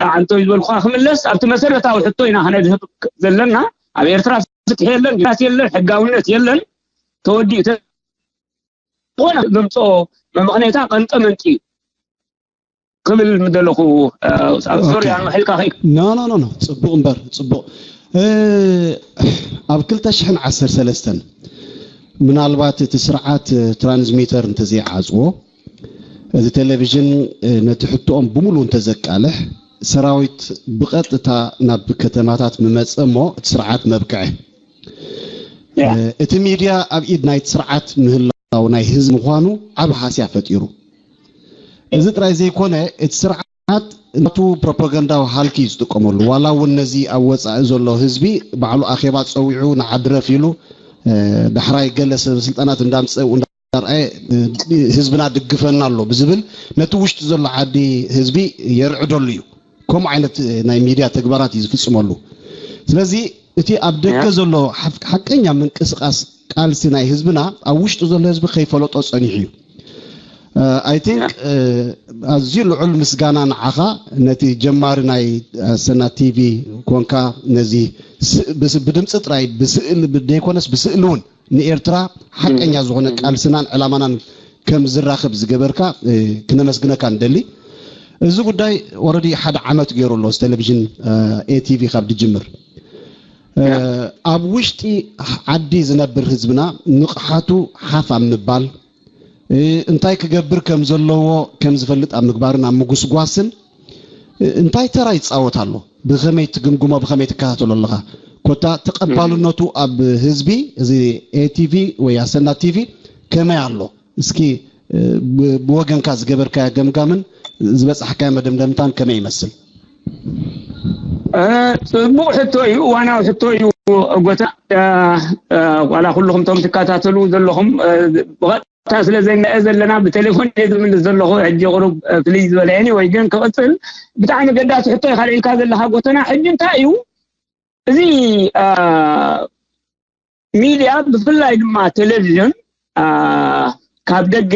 ኣንቶ ዝበልኳ ክምለስ ኣብቲ መሰረታዊ ሕቶ ኢና ክነድህብ ዘለና። ኣብ ኤርትራ ፍትሒ የለን፣ ዲሞክራሲ የለን፣ ሕጋውነት የለን። ተወዲኡ ዝኾነ ዘምፅኦ መምኽኔታ ቀንጠ መንጢ እዩ ክብል ምደለኹ። ሶሪ ኣንውሕልካ ከይ ኖ ኖ ኖ ጽቡቕ እምበር ጽቡቕ። ኣብ ክልተ ሽሕን ዓሰርተ ሰለስተን ምናልባት እቲ ስርዓት ትራንስሚተር እንተዘይዓጽዎ፣ እዚ ቴሌቪዥን ነቲ ሕቶኦም ብምሉእ እንተዘቃልሕ፣ ሰራዊት ብቐጥታ ናብ ከተማታት ምመጸ እሞ እቲ ስርዓት መብቅዐ። እቲ ሚድያ ኣብ ኢድ ናይቲ ስርዓት ምህላው ናይ ህዝቢ ምዃኑ ዓቢ ሃስያ ፈጢሩ። እዚ ጥራይ ዘይኮነ፣ እቲ ስርዓት ናቱ ፕሮፓጋንዳዊ ሃልኪ እዩ ዝጥቀመሉ። ዋላ እውን ነዚ ኣብ ወጻኢ ዘሎ ህዝቢ ባዕሉ ኣኼባ ጸዊዑ ንዓዲ ረፍ ኢሉ፣ ዳሕራይ ገለ ሰበ ስልጣናት እንዳምጸ እንዳርኣየ ህዝብና ድግፈና ኣሎ ብዝብል ነቲ ውሽጢ ዘሎ ዓዲ ህዝቢ የርዕደሉ እዩ። ከምኡ ዓይነት ናይ ሚድያ ተግባራት እዩ ዝፍፅመሉ። ስለዚ እቲ ኣብ ደገ ዘሎ ሓቀኛ ምንቅስቃስ ቃልሲ ናይ ህዝብና ኣብ ውሽጢ ዘሎ ህዝቢ ከይፈለጦ ፀኒሑ እዩ። I think ኣዝዩ ልዑል ምስጋና ንዓኻ ነቲ ጀማሪ ናይ ኣሰና ቲቪ ኮንካ ነዚ ብድምፂ ጥራይ ብስእሊ ዘይኮነስ ብስእሊ እውን ንኤርትራ ሓቀኛ ዝኾነ ቃልስናን ዕላማናን ከም ዝራኸብ ዝገበርካ ክነመስግነካ ንደሊ። እዚ ጉዳይ already ሓደ ዓመት ገይሩ ኣሎ እዚ ቴሌቪዥን ኤቲቪ ካብ ድጅምር ኣብ ውሽጢ ዓዲ ዝነብር ህዝብና ንቕሓቱ ሓፍ ኣብ ምባል እንታይ ክገብር ከም ዘለዎ ከም ዝፈልጥ ኣብ ምግባርን ኣብ ምጉስጓስን እንታይ ተራ ይፃወት ኣሎ? ብኸመይ ትግምግሞ? ብኸመይ ትከታተሎ ኣለኻ? ኮታ ተቐባልነቱ ኣብ ህዝቢ እዚ ኤቲቪ ወይ ኣሰና ቲቪ ከመይ ኣሎ? እስኪ ብወገንካ ዝገበርካያ ገምጋምን ዝበፃሕካዮ መደምደምታን ከመይ ይመስል? ፅቡቕ ሕቶ እዩ፣ እዋናዊ ሕቶ እዩ። ጎታ ዋላ ኩልኹም ቶም ትከታተሉ ዘለኹም ብቐጥታ ስለ ዘይንአ ዘለና ብቴሌፎን እየ ዝምልስ ዘለኹ። ሕጂ ቁሩብ ፍልይ ዝበለ anyway ግን ክቕፅል ብጣዕሚ ገዳሲ ሕቶ ኢኻ ልዒልካ ዘለኻ ጎተና። ሕጂ እንታይ እዩ እዚ ሚድያ ብፍላይ ድማ ቴሌቪዥን ካብ ደገ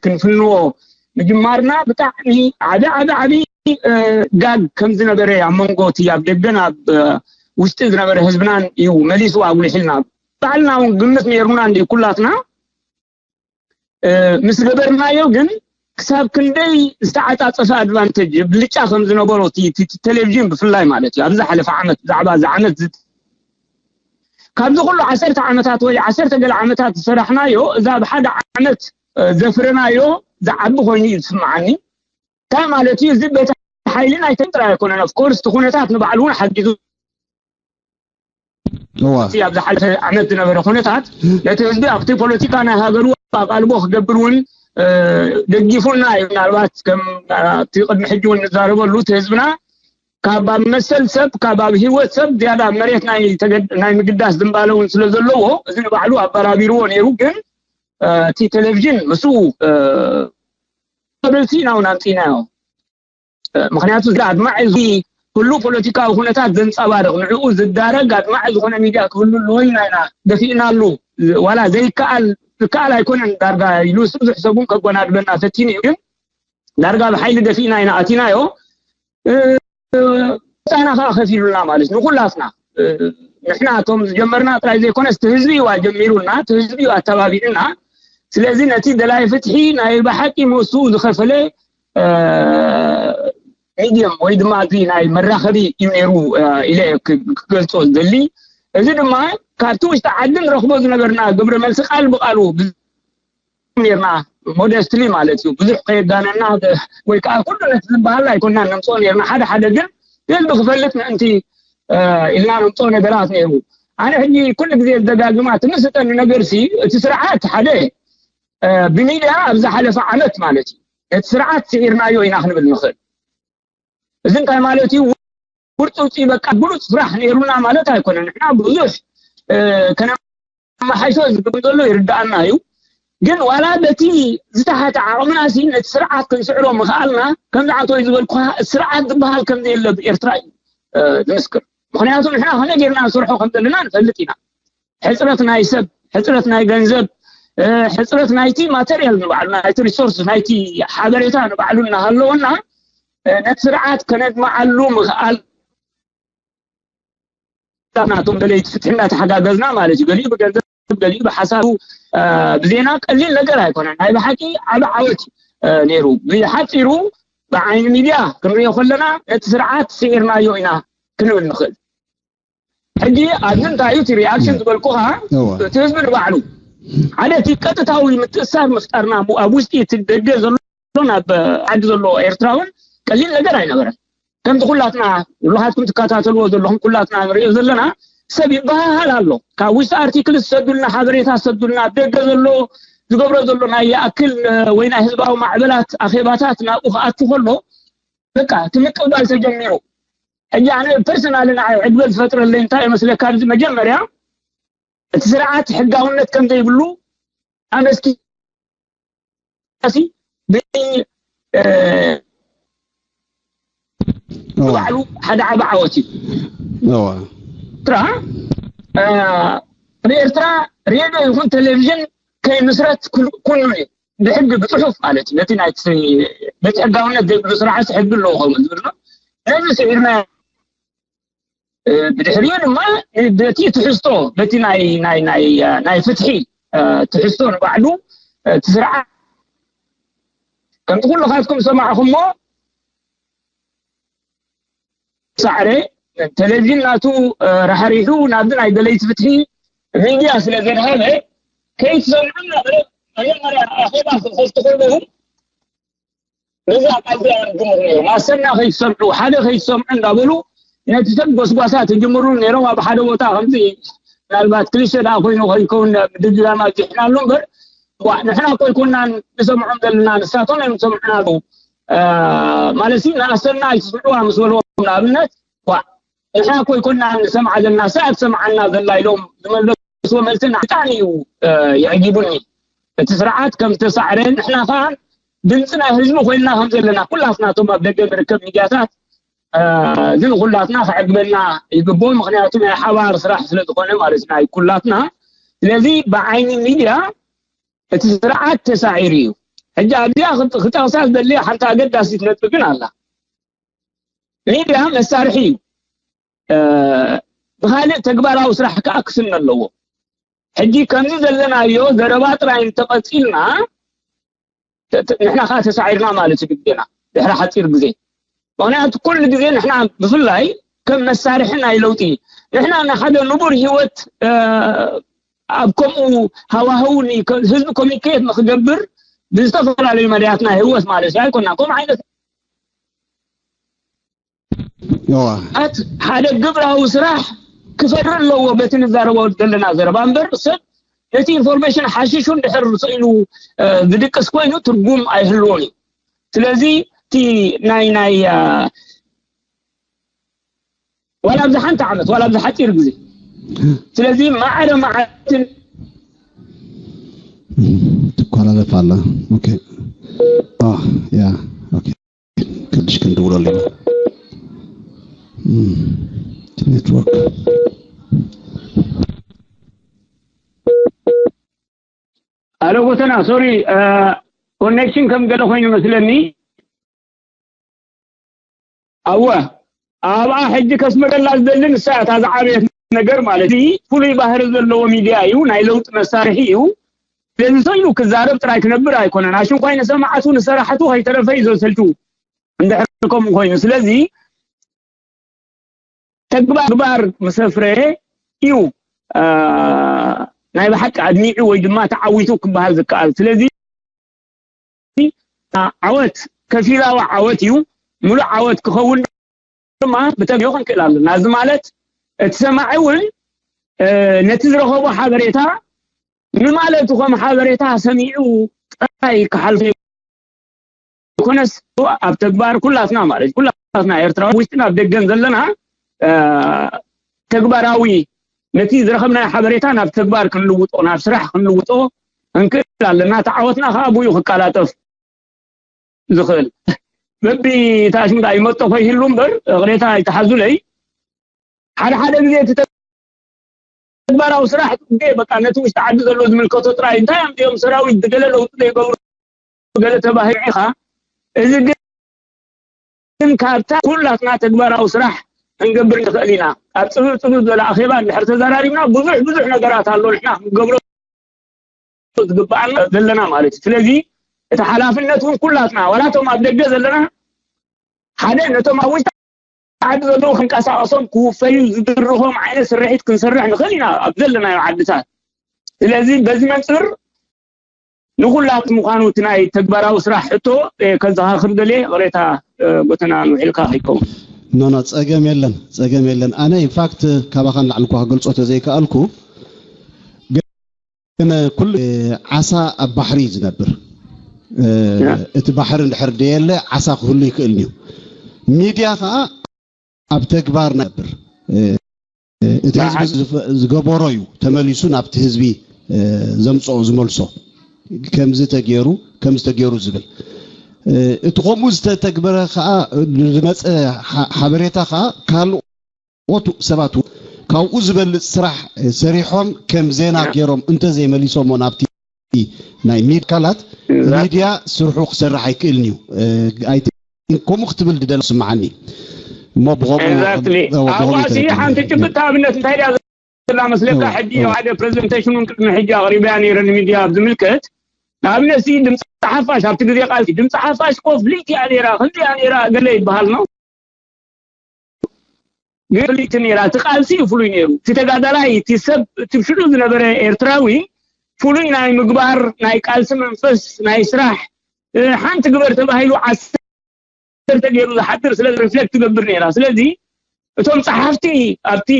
ክንፍንዎ ምጅማርና ብጣዕሚ ዓቢ ዓቢ ዓቢ ጋግ ከም ዝነበረ ኣብ መንጎ እቲ ኣብ ደገን ኣብ ውሽጢ ዝነበረ ህዝብናን እዩ መሊሱ ኣጉሊሕልና። ባዕልና እውን ግምት ነይሩና እንዲ ኩላትና ምስ ገበርናዮ ግን ክሳብ ክንደይ ዝተዓፃፀፈ ኣድቫንቴጅ ብልጫ ከም ዝነበሮ ቴሌቪዥን ብፍላይ ማለት እዩ ኣብ ዝሓለፈ ዓመት ብዛዕባ እዚ ዓመት ካብዚ ኩሉ ዓሰርተ ዓመታት ወይ ዓሰርተ ገለ ዓመታት ዝሰራሕናዮ እዛ ብሓደ ዓመት ዘፍረናዮ ዝዓቢ ኮይኑ እዩ ዝስምዓኒ። እንታይ ማለት እዩ? እዚ ቤት ሓይሊ ናይ ጥራይ ኣይኮነን። ኦፍኮርስ እቲ ኩነታት ንባዕሉ እውን ሓጊዙ እቲ ኣብ ዝሓለፈ ዓመት ዝነበረ ኩነታት ነቲ ህዝቢ ኣብቲ ፖለቲካ ናይ ሃገሩ ኣቓልቦ ክገብር እውን ደጊፉና እዩ። ምናልባት ከም እቲ ቅድሚ ሕጂ እውን ንዛረበሉ እቲ ህዝብና ካብ ኣብ መሰል ሰብ ካብ ኣብ ህይወት ሰብ ዝያዳ ኣብ መሬት ናይ ምግዳስ ዝንባለ እውን ስለ ዘለዎ እዚ ንባዕሉ ኣበራቢርዎ ነይሩ። ግን እቲ ቴሌቪዥን ምስኡ ተበልቲ ኢና እውን ኣምፂናዮ። ምክንያቱ እዚ ኣድማዒ እዚ ኩሉ ፖለቲካዊ ኩነታት ዘንፀባርቕ ንዕኡ ዝዳረግ ኣድማዒ ዝኾነ ሚድያ ክህሉ ኣለዎ ኢልና ኢና ደፊእናሉ። ዋላ ዘይከኣል ዝከኣል ኣይኮነን ዳርጋ ኢሉ ብዙሕ ሰብ እውን ከጎናድበና ፈቲኑ እዩ። ግን ዳርጋ ብሓይሊ ደፊእና ኢና ኣቲናዮ። ምርጫና ከዓ ከፊሉና ማለት ንኩላትና። ንሕና እቶም ዝጀመርና ጥራይ ዘይኮነስ እቲ ህዝቢ እዩ ኣጀሚሩና፣ እቲ ህዝቢ እዩ ኣተባቢዑና። ስለዚ ነቲ ደላይ ፍትሒ ናይ ብሓቂ መስኡ ዝኸፈለ ሚድየም ወይ ድማ እዚ ናይ መራኸቢ እዩ ነይሩ ኢለ ክገልፆ ዝደሊ። እዚ ድማ ካብቲ ውሽጢ ዓዲ ንረኽቦ ዝነበርና ግብረ መልሲ ቃል ብቃሉ ነርና፣ ሞደስትሊ ማለት እዩ። ብዙሕ ከየጋነና ወይ ከዓ ኩሉ ነቲ ዝበሃል ኣይኮናን ነምፅኦ ነርና። ሓደ ሓደ ግን ህዝቢ ክፈልጥ ምእንቲ ኢልና ነምፅኦ ነገራት ነይሩ። ኣነ ሕጂ ኩሉ ግዜ ዝደጋግማ ትምስጠኒ ነገር ሲ እቲ ስርዓት ሓደ ብሚድያ ኣብ ዝሓለፈ ዓመት ማለት እዩ ነቲ ስርዓት ስዒርናዮ ኢና ክንብል ንኽእል። እዚ እንታይ ማለት እዩ? ውርፅውፂ በቃ ብሉፅ ስራሕ ነይሩና ማለት ኣይኮነን። ንሕና ብዙሕ ከነመሓይሾ ዝግብን ዘሎ ይርዳኣና እዩ። ግን ዋላ በቲ ዝተሓተ ዓቕምና ሲ ነቲ ስርዓት ክንስዕሮ ምኽኣልና ከምዚ ዓንተወይ ዝበልኩ ስርዓት ዝበሃል ከምዘየለ ብኤርትራ እዩ ዝምስክር። ምክንያቱ ንሕና ከመይ ጌርና ንሰርሖ ከም ዘለና ንፈልጥ ኢና። ሕፅረት ናይ ሰብ፣ ሕፅረት ናይ ገንዘብ፣ ሕፅረት ናይቲ ማተርያል ንባዕሉ ናይቲ ሪሶርስ ናይቲ ሓበሬታ ንባዕሉ እናሃለወና ነቲ ስርዓት ከነድምዓሉ ምኽኣል ናቶም ደለይቲ ፍትሒ እናተሓጋገዝና ማለት እዩ። ገሊኡ ብገንዘብ፣ ገሊኡ ብሓሳቡ፣ ብዜና ቀሊል ነገር ኣይኮነን። ናይ ብሓቂ ዓቢ ዓወት ነይሩ። ብሓፂሩ ብዓይኒ ሚድያ ክንሪኦ ከለና ነቲ ስርዓት ስዒርናዮ ኢና ክንብል ንኽእል። ሕጂ ኣብዚ እንታይ እዩ እቲ ሪኣክሽን ዝበልኩኻ? እቲ ህዝቢ ንባዕሉ ሓደ እቲ ቀጥታዊ ምትእሳር ምፍጣርና ኣብ ውሽጢ እቲ ደገ ዘሎ ናብ ዓዲ ዘሎ ኤርትራውን ቀሊል ነገር ኣይነበረን። ከምቲ ኩላትና ንብልኻትኩም ትከታተልዎ ዘለኹም ኩላትና ንሪኦ ዘለና ሰብ ይበሃሃል ኣሎ። ካብ ውሽጢ ኣርቲክል ዝሰዱልና ሓበሬታ ዝሰዱልና ኣብ ደገ ዘሎ ዝገብሮ ዘሎ ናይ ይኣክል ወይ ናይ ህዝባዊ ማዕበላት ኣኼባታት ናብኡ ክኣቱ ከሎ በቃ እቲ ምቅባል ተጀሚሩ። ሕጂ ኣነ ፐርሰናል ንዓይ ዕግበት ዝፈጥረለይ እንታይ ይመስለካ? እዚ መጀመርያ እቲ ስርዓት ሕጋውነት ከም ዘይብሉ ኣመስኪ ብባዕሉ ሓደ ዓቢ ዓወት እዩ። ኤርትራ ብኤርትራ ሬድዮ ይኹን ቴሌቪዥን ከይምስረት ኩሉ እዩ ብሕጊ ብፅሑፍ ማለት እዩ። ነቲ ናይ በቲ ሕጋውነት ዘይብሉ ስርዓት ሕጊ ኣለዎ ከምኡ ዝብል ነዚ ስዒርና ብድሕሪኡ ድማ በቲ ትሕዝቶ በቲ ናይ ናይ ናይ ናይ ፍትሒ ትሕዝቶ ንባዕሉ እቲ ስርዓት ከምቲ ኩልኻትኩም ዝሰማዕኹሞ ሳዕረ ቴሌቪዥን ናቱ ራሕሪሑ ናብዚ ናይ ደለይቲ ፍትሒ ሚድያ ስለ ዘድሃበ ከይትሰምዑ እናበለ መጀመርያ ኣኼባ ክኸፍቱ ከለዉ ነዛ ቃል እዚኣ ዝጅምሩ ነይሮም። ኣሰና ከይትሰምዑ፣ ሓደ ከይትሰምዑ እንዳበሉ ነቲ ሰብ ጎስጓሳ ትጅምሩ ነይሮም። ኣብ ሓደ ቦታ ከምዚ ምናልባት ክሊሸ ደኣ ኮይኑ ከይከውን ድግጋም ኣብዚሕናሉ እምበር ንሕና እኮ ኣይኮናን ንሰምዖም ዘለና ንሳቶም እዮም ዝሰምዑና ኣለዉ ማለት ንኣሰና ኣይትስምዑዋ ምስ በልዎም ንኣብነት ንሕና እኮ ኣይኮናን ንሰምዓ ዘለና ንሳ ትሰምዓና ዘላ ኢሎም ዝመለስዎ መልሲ ብጣዕሚ እዩ የዕጊቡኒ። እቲ ስርዓት ከም ዝተሳዕረ ንሕና ከዓ ድምፂ ናይ ህዝቢ ኮይንና ከም ዘለና ኩላትና እቶም ኣብ ደገ ንርከብ ሚድያታት እዚ ንኩላትና ከዕግበና ይግብኦ። ምክንያቱ ናይ ሓባር ስራሕ ስለዝኮነ ማለት ናይ ኩላትና። ስለዚ ብዓይኒ ሚድያ እቲ ስርዓት ተሳዒሩ እዩ። ሕጂ ኣብዚኣ ክጠቕሳ ዝደሊ ሓንቲ ኣገዳሲት ነጥቢ ግን ኣላ። ሚድያ መሳርሒ እዩ። ብካልእ ተግባራዊ ስራሕ ከዓ ክስነ ኣለዎ። ሕጂ ከምዚ ዘለናዮ ዘረባ ጥራይ እንተቐፂልና ንሕና ከዓ ተሳዒርና ማለት እዩ ግዜና ድሕሪ ሓፂር ግዜ። ምክንያቱ ኩሉ ግዜ ንሕና ብፍላይ ከም መሳርሒ ናይ ለውጢ ንሕና ንሓደ ንቡር ሂወት ኣብ ከምኡ ሃዋህው ህዝቢ ኮሚኒኬት ንክገብር ብዝተፈላለዩ መድያት ናይ ህወት ማለት እዩ ኣይኮና ከምኡ ዓይነት ኣት ሓደ ግብራዊ ስራሕ ክፈሪ ኣለዎ በቲ ንዛረቦ ዘለና ዘረባ እምበር ሰብ ነቲ ኢንፎርሜሽን ሓሽሹ እንድሕር ስኢሉ ዝድቅስ ኮይኑ ትርጉም ኣይህልዎን እዩ። ስለዚ እቲ ናይ ናይ ዋላ ኣብዚ ሓንቲ ዓመት ዋላ ኣብዚ ሓፂር ግዜ ስለዚ ማዕረ ማዕትን ትኳላለፍ ኣላ። ኦኬ ያ ኦኬ ከድሽ ክንድውለሉ ኢና። ኔትወርክ ኣሎ ጎተና ሶሪ ኮኔክሽን ከም ገለ ኮይኑ መስለኒ። ኣወ ኣብኣ ሕጂ ከስምረላ ዝደሊ ንሳ እያ፣ እታ ዝዓበየት ነገር ማለት እዩ። ፍሉይ ባህሪ ዘለዎ ሚድያ እዩ፣ ናይ ለውጢ መሳርሒ እዩ። ስለዚ ሰው ኢሉ ክዛረብ ጥራይ ክነብር ኣይኮነን። ኣሽንኳይ ንሰማዕቱ ንሰራሕቱ ከይተረፈ እዩ ዘሰልችው፣ እንድሕር ከምኡ ኮይኑ። ስለዚ ተግባር፣ ተግባር ምስ ኣፍረየ እዩ፣ አ፣ ናይ ብሓቂ ኣድሚዑ ወይ ድማ ተዓዊቱ ክበሃል ዝከኣል። ስለዚ ዓወት፣ ከፊላዊ ዓወት እዩ። ምሉእ ዓወት ክኸውን ድማ ብተግዮ ክንክእል ኣለና። እዚ ማለት እቲ ሰማዒ እውን፣ እ፣ ነቲ ዝረኸቦ ሓበሬታ ንማለቱ ከም ሓበሬታ ሰሚዑ ጥራይ ክሓልፎ ይኮነስ፣ ኣብ ተግባር ኩላትና ማለት ኩላትና ኤርትራዊ ውሽጥን ኣብ ደገን ዘለና፣ እ፣ ተግባራዊ፣ ነቲ ዝረኸብናዮ ሓበሬታ ናብ ተግባር ክንልውጦ፣ ናብ ስራሕ ክንልውጦ ክንክእል ኣለና። እቲ ዓወትና ከዓ ብኡ ክቀላጠፍ ዝኽእል። በቢ ታሽምታ ይመጦ ከይህሉ እምበር፣ እቕሬታ ይተሓዙለይ። ሓደ ሓደ ግዜ እቲ ተግባራዊ ስራሕ፣ በቃ ነቲ ውሽጢ ዓዲ ዘሎ ዝምልከቶ ጥራይ፣ እንታይ እዮም እዚኦም ሰራዊት ገለ ለውጢ ዘይገብሩ፣ ገለ ተባሂሉ ኢኻ። እዚ ግን ካብታ ኩላትና ተግባራዊ ስራሕ ክንገብር ንኽእል ኢና። ኣብ ጽብብ ጽብብ ዝበለ ኣኼባ እንድሕር ተዘራሪብና፣ ብዙሕ ብዙሕ ነገራት ኣሎ ንሕና ክንገብሮ ዝግበኣና ዘለና ማለት እዩ። ስለዚ እቲ ሓላፍነት እውን ኩላትና፣ ዋላ እቶም ኣብ ደገ ዘለና፣ ሓደ ነቶም ኣብ ውሽጢ ዓዲ ዘለዉ ክንቀሳቐሶም፣ ክውፈዩ ዝድርኾም ዓይነት ስርሒት ክንሰርሕ ንኽእል ኢና ኣብ ዘለናዮ ዓድታት። ስለዚ በዚ መንፅር ንኹላት ምዃኑ እቲ ናይ ተግባራዊ ስራሕ ሕቶ፣ እ፣ ከዘኻኽር ደልየ። ይቕሬታ፣ እ፣ ጎተና ንውሒልካ ከይከውን። ኖ፣ ኖ፣ ጸገም የለን፣ ጸገም የለን። ኣነ ኢንፋክት ካባኻ ንላዕሊ እኳ ክገልጾ ተዘይከኣልኩ፣ ግን ኩሉ ዓሳ ኣብ ባሕሪ እዩ ዝነብር። እ፣ ያ። እቲ ባሕሪ እንድሕር ደየለ ዓሳ ክህሉ ይክእል እዩ። ሚድያ ኸኣ ኣብ ተግባር ነብር። እ፣ እቲ ህዝቢ ዝፈ-፣ ዝገበሮ እዩ ተመሊሱ ናብቲ ህዝቢ፣ እ፣ ዘምጽኦ ዝመልሶ። ከምዚ ተገይሩ፣ ከምዚ ተገይሩ ዝብል። እ፣ እቲ ከምኡ ዝተተግበረ ኸኣ፣ ዝመጸ ሓ-፣ ሓበሬታ ኸኣ ካልኦት ሰባት ካብኡ ዝበልጽ ስራሕ ሰሪሖም ከም ዜና ገይሮም እንተዘይመሊሶሞ ናብቲ ናይ ሚድ-፣ ካላት፣ ሚድያ ስርሑ ክሰርሕ ኣይክእልን እዩ። እ፣ ኣይ ቲንክ ከምኡ ክትብል ድደል ስምዓኒ። እሞ ብኸምኡ፣ ኤግዛክትሊ። እዎ፣ ብኸምኡ ኣብኣሲ ሓንቲ ጭብጥ ኣብነት እንታይ ድያ ዘላ መስለካ? እዎ፣ ሕጂ እዎ። ሓደ ፕሬዘንቴሽን እውን ቅድሚ ሕጂ ኣቕሪበያ ነይረ ንሚድያ ኣብ ዝምልከት። ንኣብነት ሲ ድምፂ ሓፋሽ ኣብቲ ግዜ ቃልሲ ድምፂ ሓፋሽ ኮንፍሊክት እያ ነይራ፣ ክንዲ እያ ነይራ ገለ ይበሃል ነው። ግን ፍልይቲ ነይራ። እቲ ቃልሲ እዩ ፍሉይ ነይሩ። እቲ ተጋዳላይ፣ እቲ ሰብ፣ እቲ ብሽዑ ዝነበረ ኤርትራዊ ፍሉይ ናይ ምግባር፣ ናይ ቃልሲ መንፈስ፣ ናይ ስራሕ፣ እ፣ ሓንቲ ግበር ተባሂሉ ዓሰርተ ገይሩ ዝሓድር ስለ ሪፍሌክት ትገብር ነይራ። ስለዚ እቶም ጸሓፍቲ ኣብቲ፣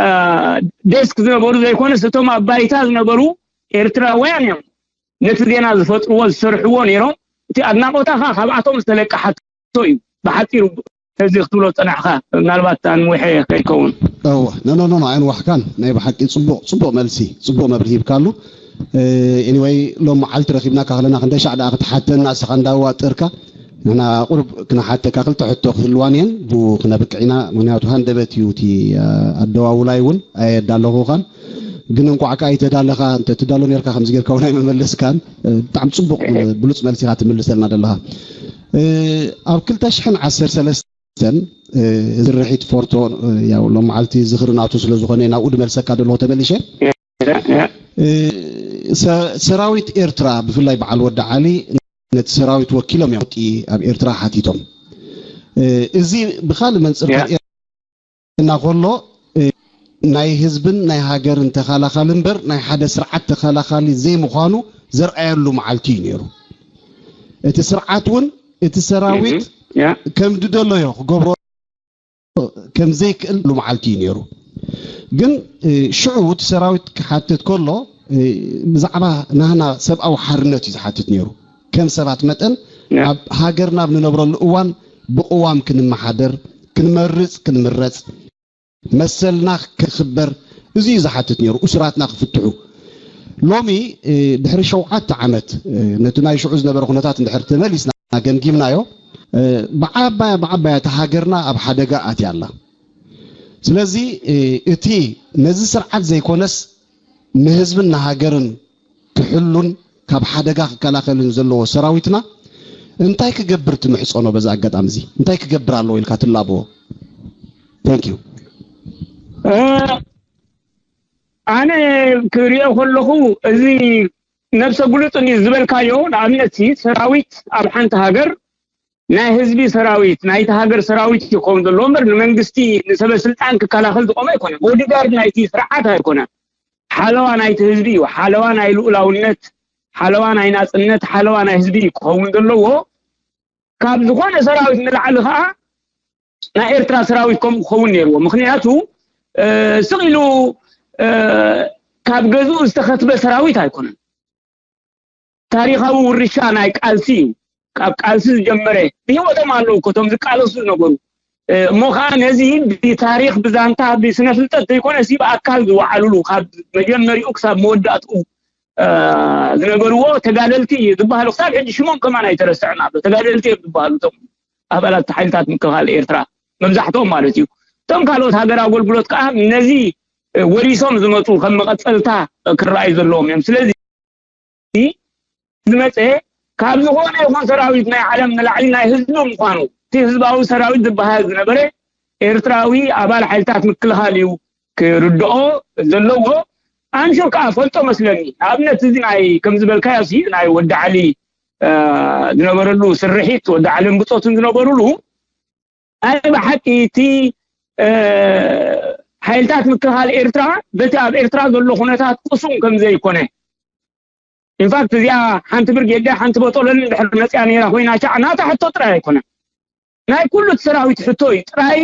አ፣ ዴስክ ዝነበሩ ዘይኮነስ እቶም ኣብ ባይታ ዝነበሩ ኤርትራውያን እዮም ነቲ ዜና ዝፈጥርዎ ዝሰርሕዎ ነይሮም። እቲ ኣድናቖታ ኸኣ ካብኣቶም ዝተለቀሓቶ እዩ። ብሓጺሩ እዚ ክትብሎ ዝጸናሕካ፣ ምናልባት ኣንዊሐ ከይከውን። እወ፣ ኖ፣ ኖ፣ ኖ፣ ኖ፣ ኣይንዋሕካን። ናይ ብሓቂ ጽቡቕ፣ ጽቡቕ መልሲ፣ ጽቡቕ መብርሂ ሂብካሉ። እ፣ ኤኒወይ፣ ሎም መዓልቲ ረኺብናካ ከለና ክንደይ ሻዕ ደኣ ክትሓተና፣ እስኻ እንዳዋጠርካ፣ ንሕና ቁሩብ ክነሓተካ ክልተ ሕቶ ክህልዋን እየን፣ ብኡ ክነብቅዕ ኢና። ምኽንያቱ ሃንደበት እዩ እቲ፣ እ፣ ኣደዋውላይ እውን ኣየዳለኹኻን። ግን እንቋዕ ከኣ ኣይተዳለኻ፣ እንተ ትዳሎ ነርካ ከምዚ ጌርካ እውን ኣይመመለስካን። እ፣ ብጣዕሚ ጽቡቕ፣ እ፣ ብሉጽ መልሲ ኢኻ ትምልሰልና ዘለኻ። እ፣ ኣብ ክልተ ሽሕን ዓሰርተ ሰለስተን፣ እ፣ እዚ ርሒት ፎርቶ፣ እ፣ ያው ሎም መዓልቲ ዝኽሪ ናቱ ስለ ዝኾነ ናብኡ ድመልሰካ ደለኹ ተመሊሸ። ያ፣ ያ። እ፣ ሰ-፣ ሰራዊት ኤርትራ ብፍላይ በዓል ወዲ ዓሊ ነቲ ሰራዊት ወኪሎም እዮም ለውጢ ኣብ ኤርትራ ሓቲቶም። እ፣ እዚ ብኻልእ መንጽር ያ። ከርእየና ከሎ፣ እ፣ ናይ ህዝብን ናይ ሃገርን ተኻላኻሊ እምበር ናይ ሓደ ስርዓት ተኻላኻሊ ዘይምዃኑ ዘርኣየሉ መዓልቲ እዩ ነይሩ። እቲ ስርዓት እውን እቲ ሰራዊት እህ፣ ያ። ከም ዝደለዮ ክገብሮ ከም ዘይክእል መዓልቲ እዩ ነይሩ። ግን፣ እ፣ ሽዑ እቲ ሰራዊት ክሓትት ከሎ፣ እ፣ ብዛዕባ ናህና ሰብኣዊ ሓርነት እዩ ዝሓትት ነይሩ። ከም ሰባት መጠን ያ። ኣብ ሃገርና ኣብ ንነብረሉ እዋን ብቅዋም ክንመሓደር፣ ክንመርጽ፣ ክንምረጽ፣ መሰልና ክኽበር፣ እዚ እዩ ዝሓትት ነይሩ፣ እሱራትና ክፍትሑ። ሎሚ፣ እ፣ ድሕሪ ሸውዓተ ዓመት፣ እ፣ ነቲ ናይ ሽዑ ዝነበረ ኩነታት እንድሕር ተመሊስና ገምጊምናዮ፣ እ፣ ብዓባያ፣ ብዓባያ እታ ሃገርና ኣብ ሓደጋ ኣትያ ኣላ። ስለዚ፣ እ፣ እቲ ነዚ ስርዓት ዘይኮነስ ንህዝብን ንሃገርን ክሕሉን ካብ ሓደጋ ክከላኸልን ዘለዎ ሰራዊትና እንታይ ክገብር ትምሕጸኖ? በዚ ኣጋጣሚ እዚ እንታይ ክገብር ኣለዎ ኢልካ ትላበዎ? Thank you. ኣነ ክሪኦ ከለኹ እዚ ነብሰ ግሉጽ እዩ ዝበልካዮ። ንኣብነት ሰራዊት ኣብ ሓንቲ ሃገር ናይ ህዝቢ ሰራዊት ናይቲ ሃገር ሰራዊት ይኸውን ዘለዎ እምበር ንመንግስቲ ንሰበ ስልጣን ክከላኸል ዝቆመ ኣይኮነን። ቦዲጋርድ ናይቲ ስርዓት ኣይኮነን። ሓለዋ ናይቲ ህዝቢ እዩ። ሓለዋ ናይ ልኡላውነት፣ ሓለዋ ናይ ናፅነት፣ ሓለዋ ናይ ህዝቢ እዩ ክኸውን ዘለዎ። ካብ ዝኾነ ሰራዊት ንላዕሊ ከዓ ናይ ኤርትራ ሰራዊት ከምኡ ክኸውን ነይርዎ። ምክንያቱ ስቕ ኢሉ ካብ ገዝኡ ዝተኸትበ ሰራዊት ኣይኮነን። ታሪኻዊ ውርሻ ናይ ቃልሲ እዩ። ካብ ቃልሲ ዝጀመረ ብህይወቶም ኣለዉ እኮ እቶም ዝቃለሱ ዝነበሩ። እሞ ከዓ ነዚ ብታሪክ ብዛንታ ብስነ ፍልጠት ዘይኮነ ሲ ብኣካል ዝወዓሉሉ ካብ መጀመሪኡ ክሳብ መወዳእትኡ ዝነበርዎ ተጋደልቲ ዝበሃሉ ክሳብ ሕጂ ሽሞም ከማን ኣይተረስዕን ኣሎ። ተጋደልቲ እዮም ዝበሃሉ እቶም ኣባላት ሓይልታት ምክልኻል ኤርትራ መብዛሕትኦም ማለት እዩ። እቶም ካልኦት ሃገር ኣገልግሎት ከዓ ነዚ ወሪሶም ዝመፁ ከም መቐፀልታ ክረኣዩ ዘለዎም እዮም። ስለዚ ዝመፀ ካብ ዝኾነ ይኹን ሰራዊት ናይ ዓለም ንላዕሊ ናይ ህዝቢ ምዃኑ እቲ ህዝባዊ ሰራዊት ዝበሃል ዝነበረ ኤርትራዊ ኣባል ሓይልታት ምክልኻል እዩ ክርድኦ ዘለዎ። ኣምሹር ከዓ ፈልጦ መስለኒ። ንኣብነት እዚ ናይ ከም ዝበልካዮ ሲ ናይ ወዲ ዓሊ ዝነበረሉ ስርሒት ወዲ ዓልን ብፆትን ዝነበሩሉ ናይ ብሓቂ እቲ ሓይልታት ምክልኻል ኤርትራ በቲ ኣብ ኤርትራ ዘሎ ኩነታት ቅሱን ከም ዘይኮነ ኢንፋክት እዚኣ ሓንቲ ብርጌድ ሓንቲ በጦለል ድሕር መፅያ ነይራ ኮይና ሻዕ ናታ ሕቶ ጥራይ ኣይኮነን ናይ ኩሉ እቲ ሰራዊት ሕቶ እዩ ጥራይ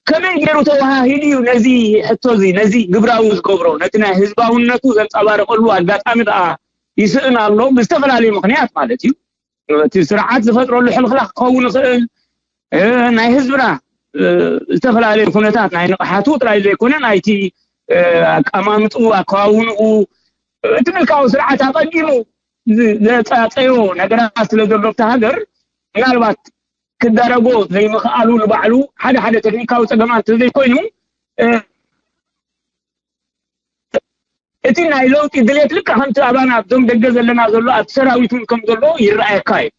ከመይ ገይሩ ተወሃሂዱ እዩ ነዚ ሕቶ እዚ ነዚ ግብራዊ ዝገብሮ ነቲ ናይ ህዝባውነቱ ዘንፀባርቀሉ ኣጋጣሚ ከዓ ይስእን ኣሎ ብዝተፈላለዩ ምክንያት ማለት እዩ እቲ ስርዓት ዝፈጥረሉ ሕልኽላኽ ክኸውን ይኽእል ናይ ህዝብና ዝተፈላለዩ ኩነታት ናይ ንቕሓቱ ጥራይ ዘይኮነ ናይቲ ኣቀማምጡ ኣከዋውንኡ እቲ ምልካዊ ስርዓት ኣቐዲሙ ዘፃፀዮ ነገራት ስለ ዘሎ ኣብቲ ሃገር ምናልባት ክዳረጎ ዘይምኽኣሉ ንባዕሉ ሓደ ሓደ ቴክኒካዊ ፀገማት እንተዘይኮይኑ እቲ ናይ ለውጢ ድሌት ልክዕ ከምቲ ኣባና ኣብዞም ደገ ዘለና ዘሎ ኣብቲ ሰራዊት እውን ከም ዘሎ ይረኣየካ እዩ።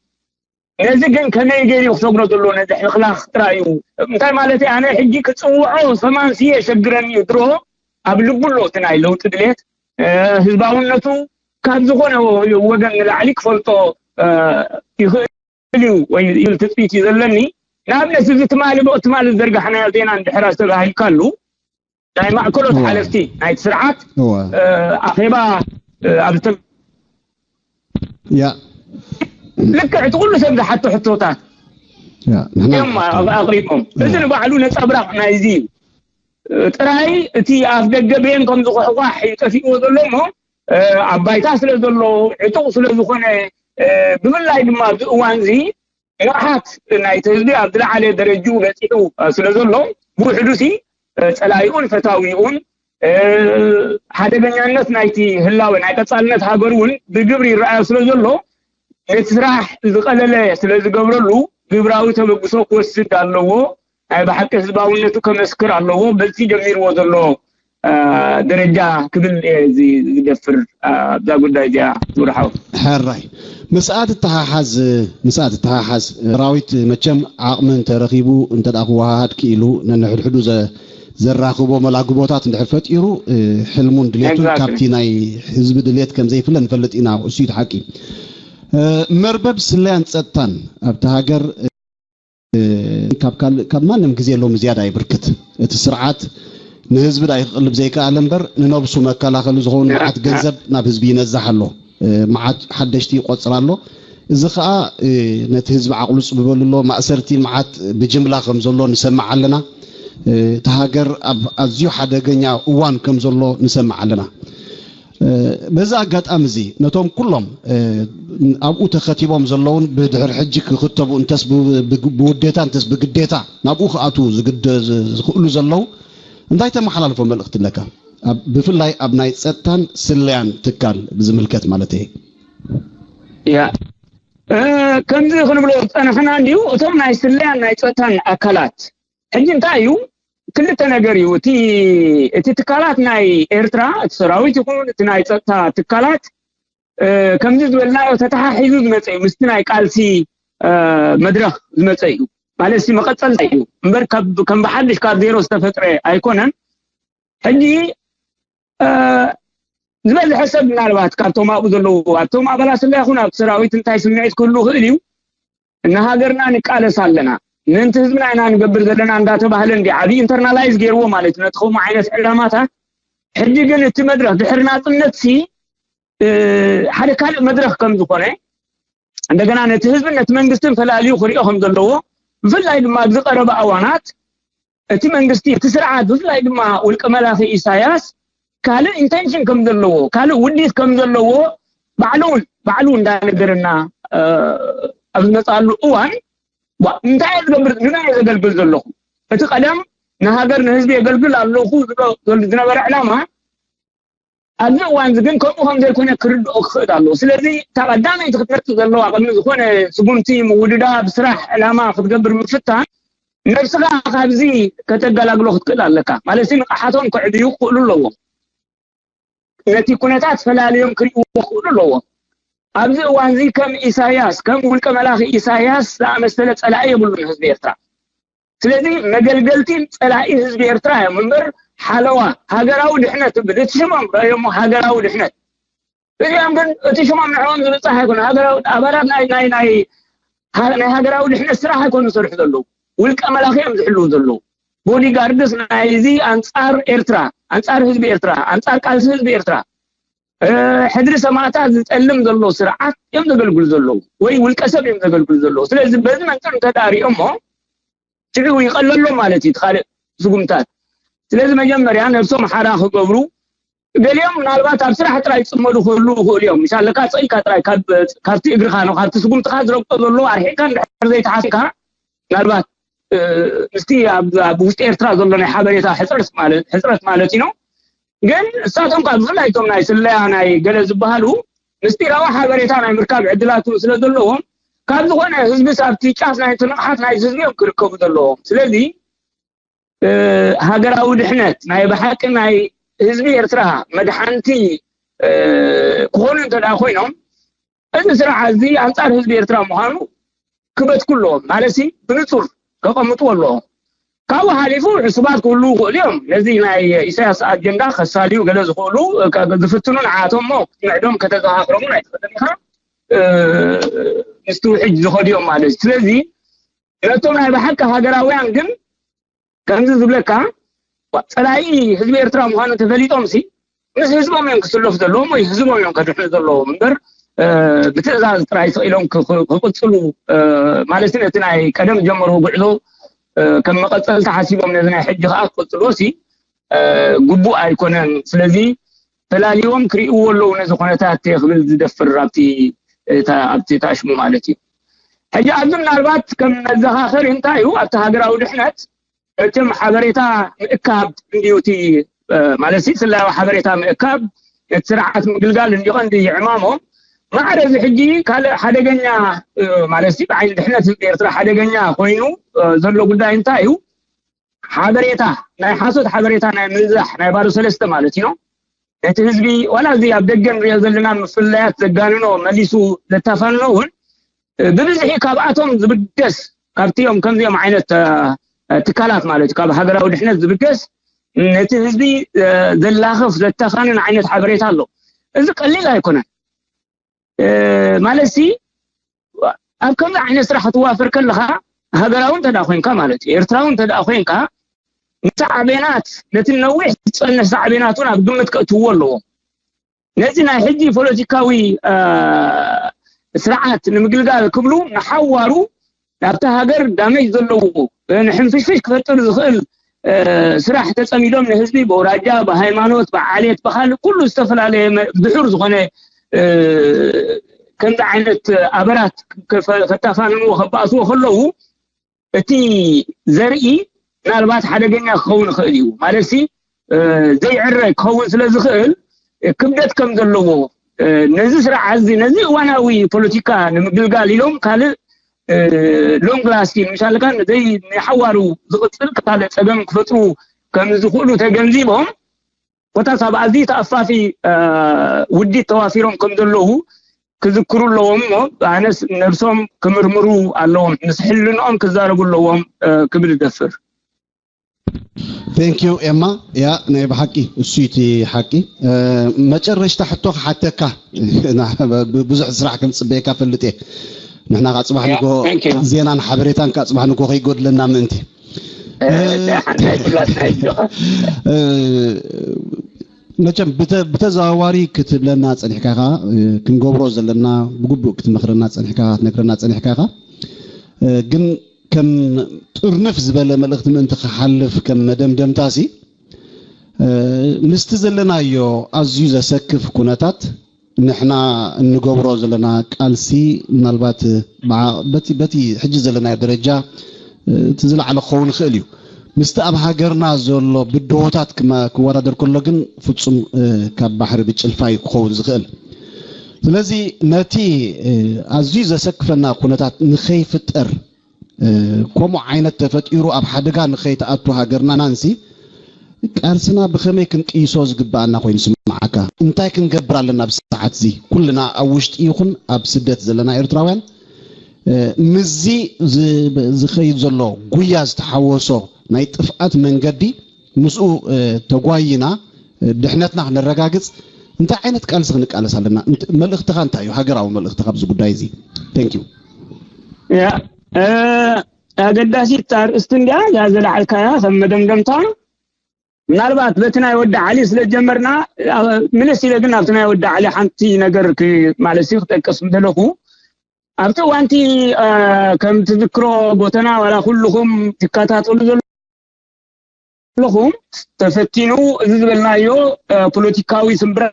ነዚ ግን ከመይ ገይሩ ክሰግሮ ዘሎ ነዚ ሕልኽላኽ ጥራይ እዩ። እንታይ ማለት ኣነ ሕጂ ክፅውዖ ሰማንሲ የሸግረኒ እዩ። ድሮ ኣብ ልቡ ኣሎ እቲ ናይ ለውጢ ድሌት ህዝባውነቱ ካብ ዝኾነ ወገን ንላዕሊ ክፈልጦ ይኽእል እዩ ወይ ይብል ትፅቢት እዩ ዘለኒ። ንኣብነት እዚ ትማሊ ብትማሊ ዝዘርጋሕናዮ ዜና እንድሕር ኣስተባሂልካሉ ናይ ማእከሎት ሓለፍቲ ናይቲ ስርዓት ኣኼባ ኣብ ያ ልክዕ እቲ ኩሉ ሰብ ዝሓቶ ሕቶታት እዮም ኣቕሪቦም። እዚ ንባዕሉ ነፀብራቕ ናይዚ እዩ። ጥራይ እቲ ኣፍ ደገ ቤን ከም ዝኹሕኳሕ እዩ ጠፊእዎ ዘሎ እሞ ኣብ ባይታ ስለ ዘሎ ዕጡቕ ስለ ዝኾነ ብፍላይ ድማ ኣብዚ እዋን እዚ ንቕሓት ናይቲ ህዝቢ ኣብ ዝለዓለ ደረጅኡ በፂሑ ስለ ዘሎ ብውሕዱ ሲ ፀላኢኡን ፈታዊኡን ሓደገኛነት ናይቲ ህላወ ናይ ቀፃልነት ሃገር እውን ብግብሪ ይረኣዮ ስለ ዘሎ ነቲ ስራሕ ዝቐለለ ስለ ዝገብረሉ ግብራዊ ተበግሶ ክወስድ ኣለዎ። ናይ ብሓቂ ህዝባውነቱ ከመስክር ኣለዎ። በዚ ጀሚርዎ ዘሎ ደረጃ ክብል እየ እዚ ዝደፍር ኣብዛ ጉዳይ እዚኣ ዝውርሓው። ሕራይ ምስኣ ትተሓሓዝ ምስኣ ትተሓሓዝ ሰራዊት መቸም ዓቕሚ እንተረኺቡ እንተ ደኣ ክወሃሃድ ክኢሉ ነንሕድሕዱ ዘ- ዘራኽቦ መላግቦታት እንድሕር ፈጢሩ ሕልሙን ድሌቱን ካብቲ ናይ ህዝቢ ድሌት ከም ዘይፍለ ንፈልጥ ኢና። እሱ እዩ ሓቂ። መርበብ ስለያን ጸጥታን ኣብቲ ሃገር ካብ ካል ካብ ማንም ግዜ ሎም ዝያዳ ይብርክት። እቲ ስርዓት ንህዝቢ ዳይ ክቕልብ ዘይከኣለ እምበር ንነብሱ መከላኸሊ ዝኸውን መዓት ገንዘብ ናብ ህዝቢ ይነዛሕ ኣሎ። መዓት ሓደሽቲ ይቆፅር ኣሎ። እዚ ከዓ ነቲ ህዝቢ ዓቕሉ ፅብበሉ ኣሎ። ማእሰርቲ መዓት ብጅምላ ከም ዘሎ ንሰምዕ ኣለና። እቲ ሃገር ኣብ ኣዝዩ ሓደገኛ እዋን ከም ዘሎ ንሰምዕ ኣለና። በዚ ኣጋጣሚ እዚ ነቶም ኩሎም ኣብኡ ተኸቲቦም ዘለውን ብድሕር ሕጂ ክኽተቡ እንተስ ብውዴታ እንተስ ብግዴታ ናብኡ ክኣትዉ ዝኽእሉ ዘለዉ እንታይ ተመሓላልፎ መልእኽቲ ኣለካ? ብፍላይ ኣብ ናይ ፀጥታን ስለያን ትካል ብዝምልከት ማለት እየ። ያ ከምዚ ክንብሎ ዝፀናሕና እንዲዩ እቶም ናይ ስለያን ናይ ፀጥታን ኣካላት ሕጂ እንታይ እዩ ክልተ ነገር እዩ እቲ እቲ ትካላት ናይ ኤርትራ እቲ ሰራዊት ይኹን እቲ ናይ ፀጥታ ትካላት ከምዚ ዝበልናዮ ተተሓሒዙ ዝመፀ እዩ ምስቲ ናይ ቃልሲ መድረክ ዝመፀ እዩ ማለት ሲ መቐፀልታ እዩ እምበር ከም ብሓድሽ ካብ ዜሮ ዝተፈጥረ ኣይኮነን። ሕጂ ዝበዝሐ ሰብ ምናልባት ካብቶም ኣብኡ ዘለዉ ኣብቶም ኣባላት ስለ ይኹን ኣብ ሰራዊት እንታይ ስምዒት ክህሉ ይኽእል እዩ። እና ሃገርና ንቃለስ ኣለና፣ ምእንቲ ህዝብና ኢና ንገብር ዘለና እንዳተባህለ እንዲ ዓብዪ ኢንተርናላይዝ ገይርዎ ማለት እዩ። ነቲ ከምኡ ዓይነት ዕላማታት ሕጂ ግን እቲ መድረኽ ድሕሪ ናፅነት ሲ ሓደ ካልእ መድረኽ ከም ዝኾነ እንደገና ነቲ ህዝብን ነቲ መንግስትን ፈላልዩ ክሪኦ ከም ዘለዎ ብፍላይ ድማ ኣብዚ ቀረባ እዋናት እቲ መንግስቲ እቲ ስርዓት ብፍላይ ድማ ውልቀ መላኺ ኢሳያስ ካልእ ኢንቴንሽን ከም ዘለዎ ካልእ ውዲት ከም ዘለዎ ባዕሉ እውን ባዕሉ እንዳነገረና ኣብ ዝመፅኣሉ እዋን እንታይ ዝገብር ንመን ዘገልግል ዘለኹ እቲ ቀደም ንሃገር ንህዝቢ የገልግል ኣለኹ ዝነበረ ዕላማ ኣብዚ እዋን እዚ ግን ከምኡ ከም ዘይኮነ ክርድኦ ክኽእል ኣለዎ። ስለዚ እታ ቀዳመይቲ ክትመፅእ ዘለዋ ቅድሚ ዝኾነ ስጉምቲ ምውድዳ ብስራሕ ዕላማ ክትገብር ምፍታን ነብስኻ ካብዚ ከተገላግሎ ክትክእል ኣለካ። ማለት ንቕሓቶም ክዕብዩ ክኽእሉ ኣለዎም። ነቲ ኩነታት ፈላልዮም ክርእይዎ ክኽእሉ ኣለዎም። ኣብዚ እዋን እዚ ከም ኢሳያስ ከም ውልቀ መላኺ ኢሳያስ ዝኣመሰለ ፀላኢ የብሉን ህዝቢ ኤርትራ። ስለዚ መገልገልቲ ፀላኢ ህዝቢ ኤርትራ እዮም እምበር ሓለዋ ሃገራዊ ድሕነት ትብል እቲ ሽሞም ረእዮሞ ሃገራዊ ድሕነት እዚኦም ግን እቲ ሽሞም ንዕኦም ዝብፃሕ ኣይኮነ ሃገራዊ ኣባላት ናይ ናይ ናይ ናይ ሃገራዊ ድሕነት ስራሕ ኣይኮኑ ዝሰርሑ ዘለዉ ውልቀ መላኺ እዮም ዝሕልዉ ዘለዉ ቦዲጋርድስ ናይዚ ኣንፃር ኤርትራ ኣንፃር ህዝቢ ኤርትራ ኣንፃር ቃልሲ ህዝቢ ኤርትራ ሕድሪ ሰማእታት ዝጠልም ዘሎ ስርዓት እዮም ዘገልግሉ ዘለዉ ወይ ውልቀ ሰብ እዮም ዘገልግሉ ዘለዉ ስለዚ በዚ መንፅር እንተዳሪኦሞ ሽዑ ይቐለሎም ማለት እዩ ካልእ ስጉምታት ስለዚ መጀመርያ ነብሶም ሓራ ክገብሩ ገሊኦም ምናልባት ኣብ ስራሕ ጥራይ ፅመዱ ክህሉ ይኽእሉ እዮም ምሻለካ ፀኢልካ ጥራይ ካብቲ እግርኻ ነው ካብቲ ስጉምትኻ ዝረግጦ ዘሎ ኣርሒቅካ እንድሕር ዘይተሓሲካ ምናልባት ምስቲ ኣብ ውሽጢ ኤርትራ ዘሎ ናይ ሓበሬታ ሕፅረት ማለት እዩ ነው ግን እሳቶም ካብ ብፍላይ እቶም ናይ ስለያ ናይ ገለ ዝበሃሉ ምስጢራዊ ሓበሬታ ናይ ምርካብ ዕድላት እውን ስለ ዘለዎም ካብ ዝኾነ ህዝቢ ኣብቲ ጫፍ ናይ ትንቕሓት ናይ ህዝቢ እዮም ክርከቡ ዘለዎም ስለዚ ሃገራዊ ድሕነት ናይ ብሓቂ ናይ ህዝቢ ኤርትራ መድሓንቲ ክኾኑ እንተ ኮይኖም እዚ ስራሕ እዚ ኣንፃር ህዝቢ ኤርትራ ምዃኑ ክበትኩ ኣለዎም ማለት ብንፁር ከቐምጡ ኣለዎም ካብኡ ሓሊፉ ዕሱባት ክህሉ ይኽእሉ እዮም ነዚ ናይ ኢሳያስ ኣጀንዳ ከሳልዩ ገለ ዝኽእሉ ዝፍትኑ ንዓቶም ሞ ክትምዕዶም ከተዘኻኽሮም ኣይትኽእልን ኢኻ ምስቲ ውሕጅ ዝኸዱ እዮም ማለት እዩ ስለዚ ነቶም ናይ ብሓቂ ሃገራውያን ግን ከምዚ ዝብለካ ፀላኢ ህዝቢ ኤርትራ ምዃኑ ተፈሊጦም ሲ ምስ ህዝቦም እዮም ክስለፉ ዘለዎም ወይ ህዝቦም እዮም ከድሕኑ ዘለዎም እምበር ብትእዛዝ ጥራይ ስቕ ኢሎም ክቕፅሉ ማለት ነቲ ናይ ቀደም ጀመሩ ጉዕዞ ከም መቐፀልቲ ሓሲቦም ነዚ ናይ ሕጂ ከዓ ክቕፅልዎ ሲ ግቡእ ኣይኮነን ስለዚ ፈላልዎም ክርእይዎ ኣለዉ ነዚ ኩነታት ክብል ዝደፍር ኣብቲ ኣብቲ ታሽሙ ማለት እዩ ሕጂ ኣብዚ ምናልባት ከም መዘኻኸሪ እንታይ እዩ ኣብቲ ሃገራዊ ድሕነት መቸም ሓበሬታ ምእካብ እንድዩ እቲ ማለት ስለያዊ ሓበሬታ ምእካብ እቲ ስርዓት ምግልጋል እንዲ ቀንዲ ይዕማሞ ማዕረ እዚ ሕጂ ካልእ ሓደገኛ ማለት ብዓይኒ ድሕነት ህዝቢ ኤርትራ ሓደገኛ ኮይኑ ዘሎ ጉዳይ እንታይ እዩ ሓበሬታ ናይ ሓሶት ሓበሬታ ናይ ምንዛሕ ናይ ባዶ ሰለስተ ማለት እዩ ነቲ ህዝቢ ዋላ እዚ ኣብ ደገ ንሪኦ ዘለና ምፍለያት ዘጋንኖ መሊሱ ዘታፋንኖ እውን ብብዝሒ ካብኣቶም ዝብገስ ካብቲኦም ከምዚኦም ዓይነት ትካላት ማለት እዩ ካብ ሃገራዊ ድሕነት ዝብገስ ነቲ ህዝቢ ዘላኽፍ ዘተፋንን ዓይነት ሓበሬታ ኣሎ እዚ ቀሊል ኣይኮነን ማለት ሲ ኣብ ከምዚ ዓይነት ስራሕ ክትዋፈር ከለኻ ሃገራዊ እንተ ኮይንካ ማለት እዩ ኤርትራዊ እንተ ኮይንካ ንሳዕቤናት ነቲ ነዊሕ ዝፀንሕ ሳዕቤናት እውን ኣብ ግምት ከእትውዎ ኣለዎም ነዚ ናይ ሕጂ ፖለቲካዊ ስርዓት ንምግልጋል ክብሉ ንሓዋሩ ኣብቲ ሃገር ዳመጅ ዘለዎ ንሕንፍሽፍሽ ክፈጥር ዝኽእል ስራሕ ተፀሚዶም ንህዝቢ ብኣውራጃ ብሃይማኖት ብዓሌት ብካልእ ኩሉ ዝተፈላለየ ድሑር ዝኾነ ከምዚ ዓይነት ኣበራት ከታፋንንዎ ከባእስዎ ከለዉ እቲ ዘርኢ ምናልባት ሓደገኛ ክኸውን ይኽእል እዩ ማለት ዘይዕረ ክኸውን ስለ ዝኽእል ክብደት ከም ዘለዎ ነዚ ስርዓት እዚ ነዚ እዋናዊ ፖለቲካ ንምግልጋል ኢሎም ካልእ long lasting ምሻልካ ዘይሓዋሩ ዝቕፅል ካልእ ፀገም ክፈጥሩ ከም ዝኽእሉ ተገንዚቦም ኮታስ ኣብ ኣዝዩ ተኣፋፊ ውዲት ተዋፊሮም ከም ዘለዉ ክዝክሩ ኣለዎም እሞ ኣነስ ነብሶም ክምርምሩ ኣለዎም፣ ምስ ሕልንኦም ክዛረቡ ኣለዎም ክብል እደፍር። Thank you ኤማ። ያ ናይ ብሓቂ እሱ እቲ ሓቂ። መጨረሽታ ሕቶ ክሓተካ፣ ብዙሕ ስራሕ ከም ፅበየካ ፈልጥ እየ። ንሕና ካብ ፅባሕ ንጎ ዜናን ሓበሬታን ካብ ፅባሕ ንጎ ከይጎድለና ምእንቲ መቸም ብተዘዋዋሪ ክትብለና ፀኒሕካ ኢኻ፣ ክንገብሮ ዘለና ብግቡእ ክትመኽረና ፀኒሕካ ክትነግረና ፀኒሕካ ኢኻ። ግን ከም ጥርንፍ ዝበለ መልእኽቲ ምእንቲ ክሓልፍ ከም መደምደምታ ሲ ምስቲ ዘለናዮ ኣዝዩ ዘሰክፍ ኩነታት ንሕና እንገብሮ ዘለና ቃልሲ ምናልባት በቲ ሕጂ ዘለናዮ ደረጃ እቲ ዝለዓለ ክኸውን ይኽእል እዩ። ምስቲ ኣብ ሃገርና ዘሎ ብድሆታት ክወዳደር ከሎ ግን ፍጹም ካብ ባሕሪ ብጭልፋ እዩ ክኸውን ዝኽእል። ስለዚ ነቲ ኣዝዩ ዘሰክፈና ኩነታት ንኸይፍጠር ከምኡ ዓይነት ተፈጢሩ ኣብ ሓደጋ ንኸይትኣቱ ሃገርና ናንሲ ቃልስና ብኸመይ ክንቅይሶ ዝግብኣና ኮይኑ ስምዓካ? እንታይ ክንገብር ኣለና ኣብዚ ሰዓት እዚ? ኩልና ኣብ ውሽጢ ይኹን ኣብ ስደት ዘለና ኤርትራውያን ምስዚ ዝኸይድ ዘሎ ጉያ ዝተሓወሶ ናይ ጥፍኣት መንገዲ ምስኡ ተጓይና ድሕነትና ክነረጋግፅ እንታይ ዓይነት ቃልሲ ክንቃለስ ኣለና? መልእኽትኻ እንታይ እዩ? ሃገራዊ መልእኽትኻ ኣብዚ ጉዳይ እዚ። Thank you። ኣገዳሲት ኣርእስቲ እንዲያ እዛ ዘለዓልካያ ከም መደምደምታ ምናልባት በቲ ናይ ወዲ ዓሊ ስለ ጀመርና ምልስ ኢለ ግን ኣብቲ ናይ ወዲ ዓሊ ሓንቲ ነገር ማለት ክጠቅስ ምደለኹ ኣብቲ እዋንቲ ከም ትዝክሮ ጎተና ዋላ ኩልኹም ትከታተሉ ዘለኹም ተፈቲኑ እዚ ዝበልናዮ ፖለቲካዊ ስምብረ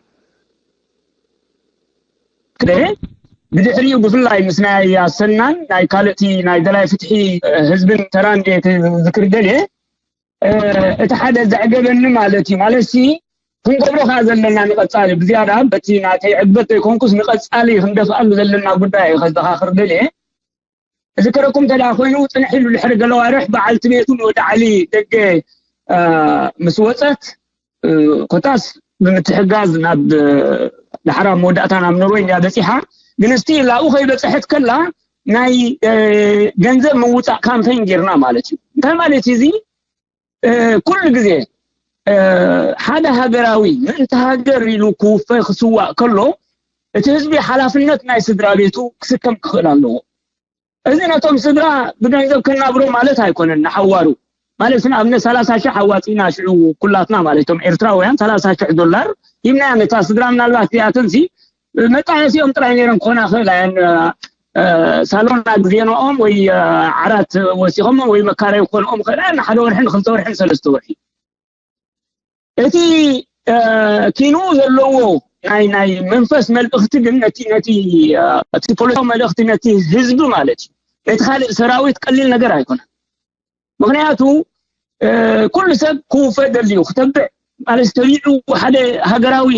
ብድሕሪኡ ብፍላይ ምስ ናይ ኣሰናን ናይ ካልእቲ ናይ ደላይ ፍትሒ ህዝብን ተራን ዝክር ገለ እቲ ሓደ ዘዕገበኒ ማለት እዩ ማለት ሲ ክንገብሮ ከዓ ዘለና ንቀፃሊ ብዝያዳ በቲ ናተይ ዕግበት ዘይኮንኩስ ንቀፃሊ ክንደፍኣሉ ዘለና ጉዳይ እዩ ከዘኻኽር ገለ ዝከረኩም እንተ ኮይኑ ፅንሕ ኢሉ ድሕሪ ገለ ዋርሕ በዓልቲ ቤቱ ንወዲ ዓሊ ደገ ምስ ወፀት ኮታስ ብምትሕጋዝ ናብ ዳሕራ መወዳእታ ናብ ኖርወይ እንድያ በፂሓ ግን እስቲ ላኡ ከይበፅሐት ከላ ናይ ገንዘብ ምውፃእ ካምፔን ጌርና ማለት እዩ እንታይ ማለት እዩ እዚ ኩሉ ግዜ ሓደ ሃገራዊ ምእንቲ ሃገር ኢሉ ክውፈ ክስዋእ ከሎ እቲ ህዝቢ ሓላፍነት ናይ ስድራ ቤቱ ክስከም ክኽእል ኣለዎ እዚ ነቶም ስድራ ብገንዘብ ከናብሮ ማለት ኣይኮነን ንሓዋሩ ማለት ንኣብነት ሰላሳ ሽሕ ኣዋፂና ሽዑ ኩላትና ማለት ቶም ኤርትራውያን ሰላሳ ሽሕ ዶላር ሂብናያ ነታ ስድራ ምናልባት እዚኣተን ሲ መጣየሲኦም ጥራይ ነይረን ክኾና ክእላ እየን ሳሎና ግዜንኦም ወይ ዓራት ወሲኾም ወይ መካረይ ክኾንኦም ክእላ እየን ሓደ ወርሒ ንክልተ ወርሒ ንሰለስተ ወርሒ እቲ ኪኑ ዘለዎ ናይ ናይ መንፈስ መልእኽቲ ግን ነቲ ነቲ እቲ ፖለቲካዊ መልእኽቲ ነቲ ህዝቢ ማለት እዩ ነቲ ካልእ ሰራዊት ቀሊል ነገር ኣይኮነን ምኽንያቱ ኩሉ ሰብ ክውፈ ደልዩ ክተብዕ ማለት ተቢዑ ሓደ ሃገራዊ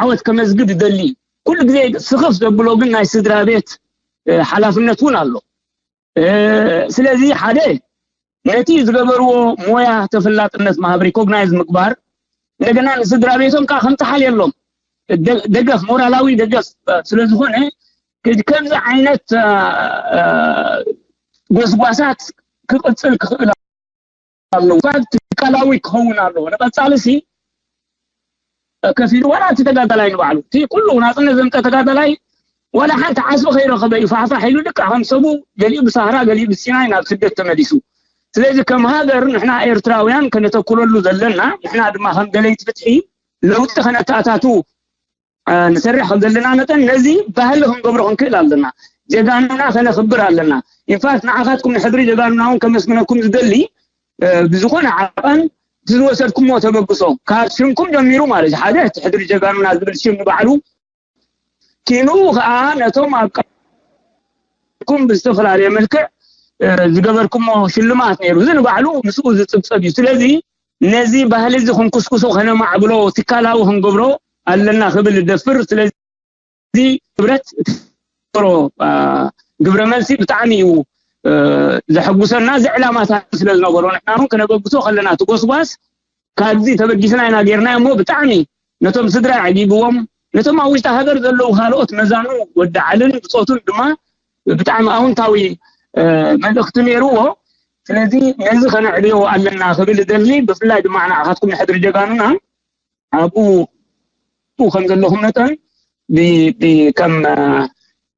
ዓወት ከመዝግብ ይደሊ ኩሉ ግዜ ስኽፍ ዘብሎ ግን ናይ ስድራ ቤት ሓላፍነት እውን ኣሎ ስለዚ ሓደ ነቲ ዝገበርዎ ሞያ ተፈላጥነት ምሃብ ሪኮግናይዝ ምግባር እንደገና ንስድራ ቤቶም ከዓ ከምተሓልየሎም ደገፍ ሞራላዊ ደገፍ ስለዝኾነ ከምዚ ዓይነት ጎስጓሳት ክቅፅል ክኽእል ኣለዎ ትካላዊ ክኸውን ኣለዎ ንቀፃሊ ሲ ከፊሉ ዋላ እቲ ተጋዳላይ ንባዕሉ እቲ ኩሉ ናፅነት ዘምፀ ተጋዳላይ ዋላ ሓንቲ ዓስቢ ከይረኸበ እዩ ፋሕፋሕ ኢሉ ልክዕ ከም ሰቡ ገሊኡ ብሳህራ ገሊኡ ብሲናይ ናብ ስደት ተመሊሱ ስለዚ ከም ሃገር ንሕና ኤርትራውያን ከነተኩረሉ ዘለና ንሕና ድማ ከም ደለይቲ ፍትሒ ለውጢ ከነተኣታቱ ንሰርሕ ከም ዘለና መጠን ነዚ ባህሊ ክንገብሮ ክንክእል ኣለና ጀጋኑና ከነኽብር ኣለና ኢንፋክት ንዓኻትኩም ንሕድሪ ጀጋኑና እውን ከመስግነኩም ዝደሊ ብዝኾነ ዓቐን እቲ ዝወሰድኩሞ ተበግሶ ካብ ሽምኩም ጀሚሩ ማለት እዩ ሓደ እቲ ሕድሪ ጀጋኑና ዝብል ሽም ንባዕሉ ኪኑ ከዓ ነቶም ኣብ ኩም ብዝተፈላለየ መልክዕ ዝገበርኩሞ ሽልማት ነይሩ እዚ ንባዕሉ ምስኡ ዝፅብፀብ እዩ ስለዚ ነዚ ባህሊ እዚ ክንኩስኩሶ ከነማዕብሎ ትካላዊ ክንገብሮ ኣለና ክብል እደፍር ስለዚ ህብረት ግብረ መልሲ ብጣዕሚ እዩ ዘሐጉሰና እዚ ዕላማታት ስለ ዝነበሮ ንሕና እውን ክነበግሶ ከለና ትጎስጓስ ካብዚ ተበጊስና ኢና ጌርና እሞ ብጣዕሚ ነቶም ስድራ ኣዕጊብዎም ነቶም ኣብ ውሽጢ ሃገር ዘለዉ ካልኦት መዛኑ ወዲ ዓልን ብጾቱን ድማ ብጣዕሚ ኣውንታዊ መልእክቲ ነይርዎ። ስለዚ ነዚ ከነዕልዮ ኣለና ክብል እደሊ። ብፍላይ ድማ ንዓኻትኩም ንሕድሪ ጀጋኑና ኣብኡ ከም ዘለኹም መጠን